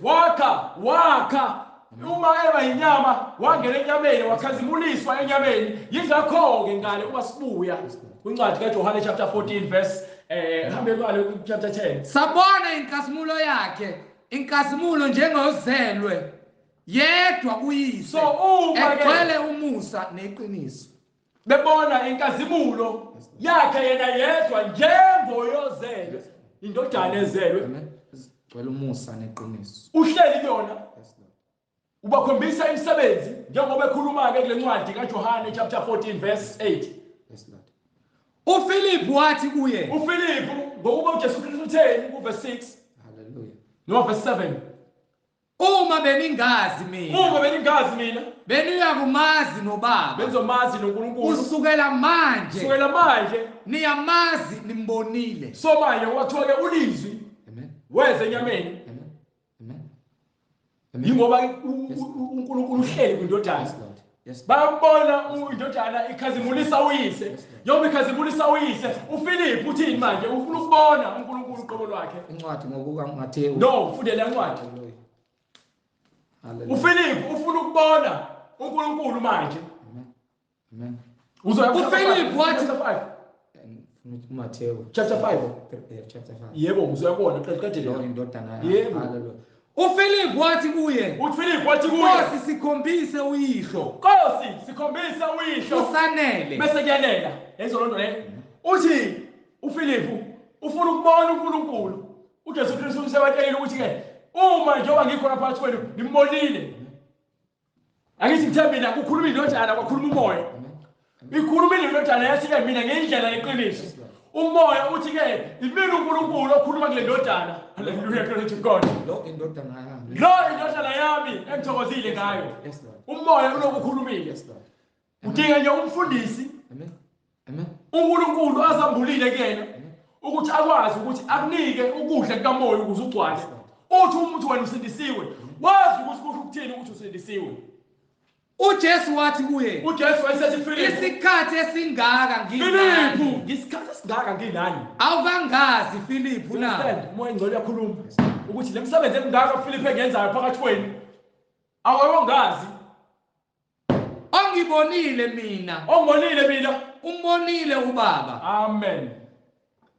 Wakha uma eba yinyama, wangena enyameni, wakhazimuliswa enyameni. Yingakho-ke ngale uma sibuya kwincwadi kaJohane chapter 14 verse hambe ngale chapter 10. Sabona inkazimulo yakhe, inkazimulo njengozelwe yedwa kuyise. So uma egcwele umusa neqiniso. Bebona inkazimulo yakhe yena yedwa njengoyozelwe indodana ezelwe. Amen. Gcwele umusa neqiniso. Uhleli kuyona. Yes Lord. Ubakhombisa imisebenzi njengoba ekhuluma ke kule ncwadi kaJohane chapter 14 verse 8. Yes Lord. uFilip wathi kuye, uFiliphu ngokuba uJesu Kristu utheni ku verse 6 Hallelujah. noma verse 7, uma beningazi mina, uma beningazi mina beniyakumazi noBaba. Benizomazi noNkulunkulu. Kusukela manje, kusukela manje niyamazi, nimbonile. So manje kwathiwa ke ulizwi Amen. weze enyameni. Amen. Amen. Amen. Yingoba uNkulunkulu uhleli kwindodana. Yes Lord. Yes. Bayambona indodana ikhazimulisa uyise. Njengoba ikhazimulisa uyise, uFilip uthini manje? Ufuna ukubona uNkulunkulu uqobo lwakhe. Incwadi ngokuka Matthew. No, ufunde le ncwadi. Hallelujah. Hallelujah. uFilip ufuna ukubona uNkulunkulu manje. Amen. Amen. Uzoya ku uFilip wathi- chapter 5. Matthew Chapter 5. Chapter 5. Yebo, uzoya kubona qedile. Lo indodana yakhe. Yebo. Hallelujah. uFilip wathi kuye, uFilip wathi kuye, Nkosi, sikhombise uyihlo, Nkosi, sikhombisa uyihlo. usanele. Bese kuyanela. Lezo lonto le. Uthi uFilip ufuna ukubona uNkulunkulu. uJesu Kristu usebatshelile ukuthi ke uma njengoba ngikhona phakathi kwenu nimbonile. Angithi ngithe mina kukhuluma indodana kwakhuluma umoya. Ikhuluma indodana yathi ke mina ngendlela yeqiniso. Umoya uthi ke imina uNkulunkulu okhuluma kule ndodana. Hallelujah, glory to God. Lo indodana yami. Lo indodana yami engithokozile ngayo. Yes Lord. Umoya ulokukhulumile. Yes Lord. Udinga nje umfundisi Amen. Amen. uNkulunkulu azambulile kuyena ukuthi akwazi ukuthi akunike ukudla kukamoya ukuze ugcwale. Uthi umuntu wena usindisiwe, wazi ukuthi kusho ukuthini ukuthi usindisiwe. uJesu wathi kuye, uJesu wayesethi Filipu, isikhathi esingaka nginani, Filipu, ngesikhathi esingaka nginani. awukangazi Filipu na? Understand? Umoya ongcwele uyakhuluma ukuthi le misebenzi emingaka Filipu engenzayo phakathi kwenu awayongazi. Ongibonile mina, Ongibonile mina, umbonile uBaba. Amen.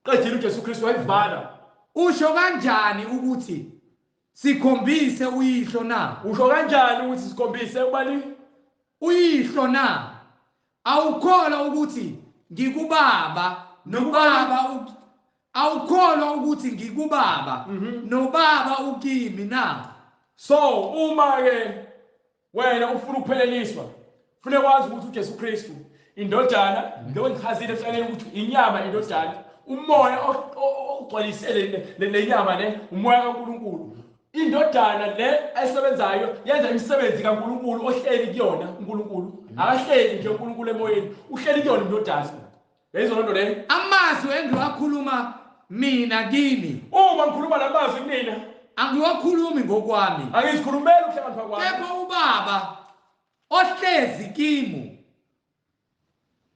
Qedile uJesu Kristu wayivala. Usho kanjani ukuthi sikhombise uyihlo na? Usho kanjani ukuthi sikhombise ubani? Uyihlo na? Awukholwa ukuthi ngikubaba nobaba awukholwa ukuthi ngikubaba nobaba ukimi na? So uma ke wena ufuna ukupheleliswa, kufanele wazi ukuthi uJesu Kristu indodana, njengoba ngichazile ekuqaleni ukuthi inyama indodana, umoya ogcwalisele le nyama le, umoya kaNkulunkulu. Indodana le esebenzayo yenza imisebenzi kaNkulunkulu ohleli kuyona uNkulunkulu. Akahleli nje uNkulunkulu emoyeni, uhleli kuyona indodana. Lezo nto le. Amazwi engiwakhuluma mina kini, uma ngikhuluma lamazwi kunina, angiwakhulumi ngokwami, angizikhulumeli ukuhlakanipha kwami, kepha uBaba ohlezi kimi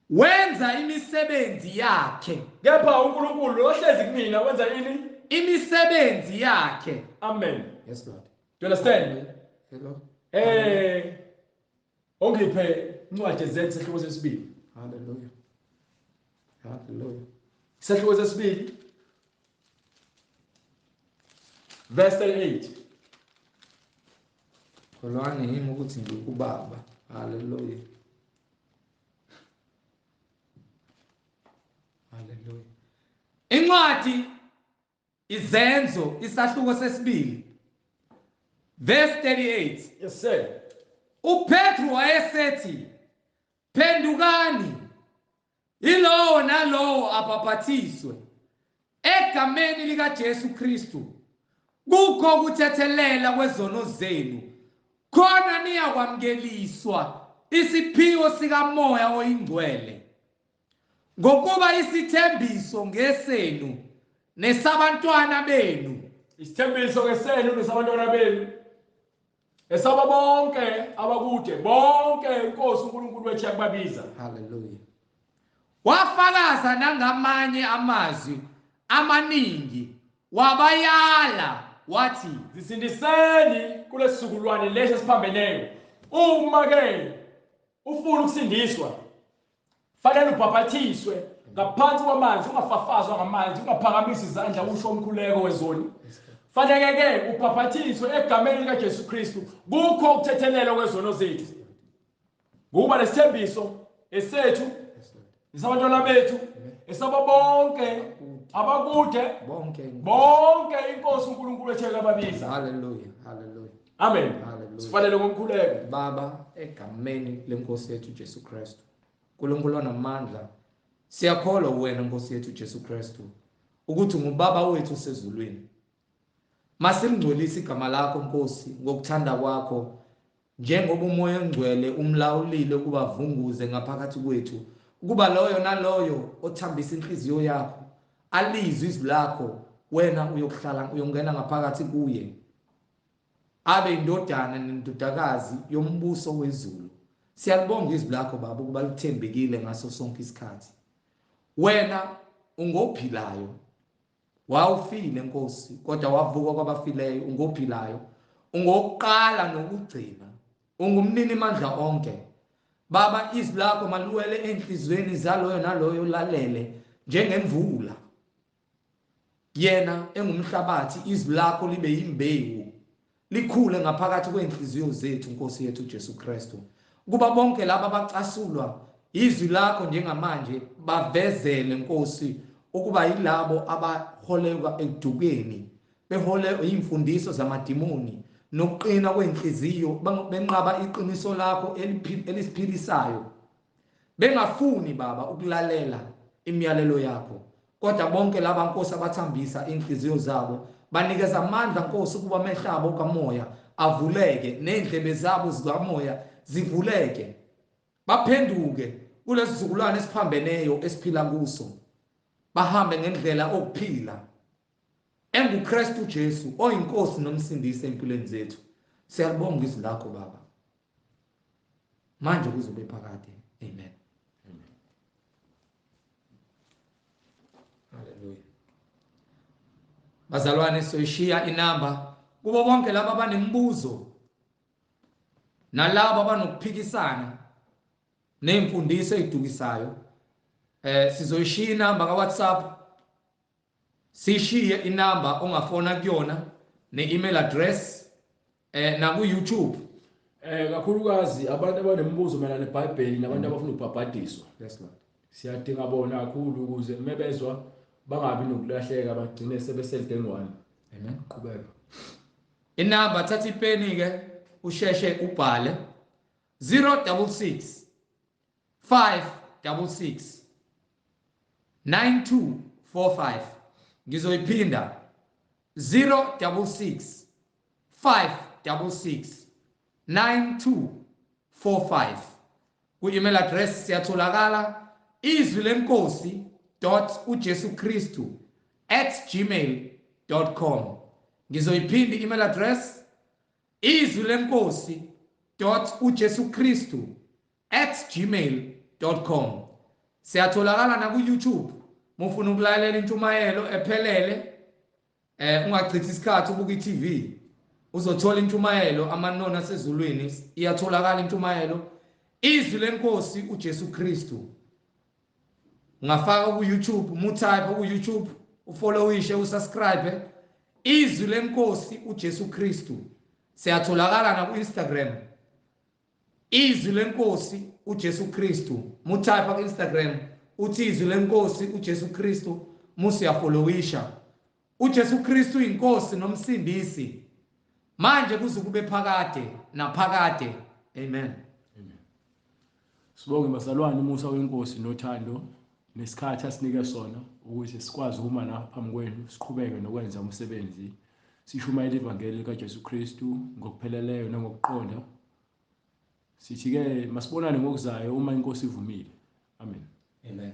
wenza imisebenzi yakhe. Kepha uNkulunkulu ohlezi kumina wenza ini? Imisebenzi yakhe. Amen. Yes Lord. Do you understand? Hello. Ongiphe incwadi ezenzo isahluko sesibili. Hallelujah. Hallelujah. Isahluko sesibili. Verse 38. Kholwani yimi ukuthi ngikubaba. Hallelujah. Hallelujah. Incwadi Izenzo isahluko sesibili verse 38. Yes sir. uPetru wayesethi, phendukani yilowo nalowo abhapathiswe egameni lika Jesu Kristu kukho ukuthethelela kwezono zenu, khona niyakwamukeliswa isiphiwo sikaMoya oyiNgcwele, ngokuba isithembiso ngesenu nesabantwana benu. Isithembiso ngesenu nesabantwana benu, esaba bonke abakude, bonke inkosi uNkulunkulu wethu yakubabiza. Hallelujah. Wafakaza nangamanye amazwi amaningi, wabayala wathi, zisindiseni kulesizukulwane lesi esiphambeneyo. Uma ke ufuna ukusindiswa, fanele ubhapathiswe ngaphansi kwamanzi, ungafafazwa ngamanzi, ungaphakamisi izandla usho umkhuleko wezoni. Fanele ke ubhapathiswe egameni lika Jesu Kristu kukho ukuthethelelwa kwezono zethu. Ngokuba lesithembiso esethu Isabantwana bethu, esaba bonke abakude, bonke bonke inkosi uNkulunkulu etheka babiza. Hallelujah, hallelujah. Amen. Hallelujah. Sifanele ngomkhuleko. Baba, egameni lenkosi yethu Jesu Kristu, uNkulunkulu onamandla, siyakholwa wena Nkosi yethu Jesu Kristu ukuthi ngubaba wethu osezulwini. Masilingcwelise igama lakho Nkosi ngokuthanda kwakho, njengoba uMoya oNgcwele umlawulile ukuba vunguze ngaphakathi kwethu, ukuba loyo naloyo othambisa inhliziyo yakho alizwe izwi lakho, wena uyokuhlala uyongena ngaphakathi kuye, abe indodana nendodakazi yombuso wezulu. Siyalibonga izwi lakho Baba ukuba lithembekile ngaso sonke isikhathi. Wena ungophilayo, wawufile Nkosi, kodwa wavuka kwabafileyo. Ungophilayo, ungokuqala nokugcina, ungumnini mandla onke. Baba, izwi lakho maliwele enhliziyweni zaloyo naloyo lalele njengemvula. Yena engumhlabathi, izwi lakho libe yimbewu, likhule ngaphakathi kwenhliziyo zethu Nkosi yethu Jesu Kristu, kuba bonke laba abacasulwa izwi lakho njengamanje bavezele Nkosi ukuba yilabo abaholelwa ekudukeni, behole imfundiso zamadimoni nokuqina kwenhliziyo, benqaba iqiniso lakho elisiphilisayo, bengafuni Baba ukulalela imiyalelo yakho. Kodwa bonke laba Nkosi abathambisa inhliziyo zabo, banikeza amandla Nkosi ukuba amehlo abo kamoya avuleke nendlebe zabo zikamoya zivuleke, baphenduke kulesizukulwane esiphambeneyo esiphila kuso, bahambe ngendlela okuphila enguKristu Jesu oyinkosi nomsindisi empilweni zethu. Siyalibonga izwi lakho Baba, manje kuzobe phakade. Amen. Amen. Hallelujah. Bazalwane, soyishiya inamba kubo bonke laba abanemibuzo nalabo abanokuphikisana nezimfundiso ezidukisayo. Sizoyishiya inamba ka WhatsApp, sishiye inamba ongafona kuyona ne-email address na ku YouTube. Kakhulukazi abantu abanemibuzo mayelana neBhayibheli nabantu abafuna ukubhabhadiswa. Yes Lord. Siyadinga bona kakhulu ukuze mebezwa bangabi nokulahleka, bagcine sebeselidengwane. Amen. Qhubeka. Inamba, thatha ipeni ke usheshe ubhale 066 566 9245. Ngizoyiphinda 066 566 9245. Ku-email address siyatholakala izwi lenkosi .ujesukristu@gmail.com. Ngizoyiphinda i-email address izwi lenkosi .ujesukristu@gmail.com. Siyatholakala na ku YouTube mufuna ukulalela intshumayelo ephelele. Ungachithi isikhathi ubuka i-TV, uzothola intshumayelo amanoni asezulwini. Iyatholakala intshumayelo izwi lenkosi uJesu Kristu. Ungafaka ku YouTube, mutype ku YouTube, ufollowishe, usubscribe izwi lenkosi uJesu Kristu. Siyatholakala na ku Instagram, izwi lenkosi uJesu Kristu. Mutype ku Instagram uthi izwi lenkosi uJesu Kristu, musiyafollowisha. uJesu Kristu inkosi nomsindisi manje kuze kube phakade naphakade. Amen. Amen. Sibonge bazalwane umusa wenkosi nothando nesikhathi asinike sona ukuze sikwazi ukuma la phambi kwenu, siqhubeke nokwenza umsebenzi, sishumayele ivangeli likaJesu Kristu ngokupheleleyo nangokuqonda. Sithi ke masibonane ngokuzayo uma inkosi ivumile. Amen. Amen.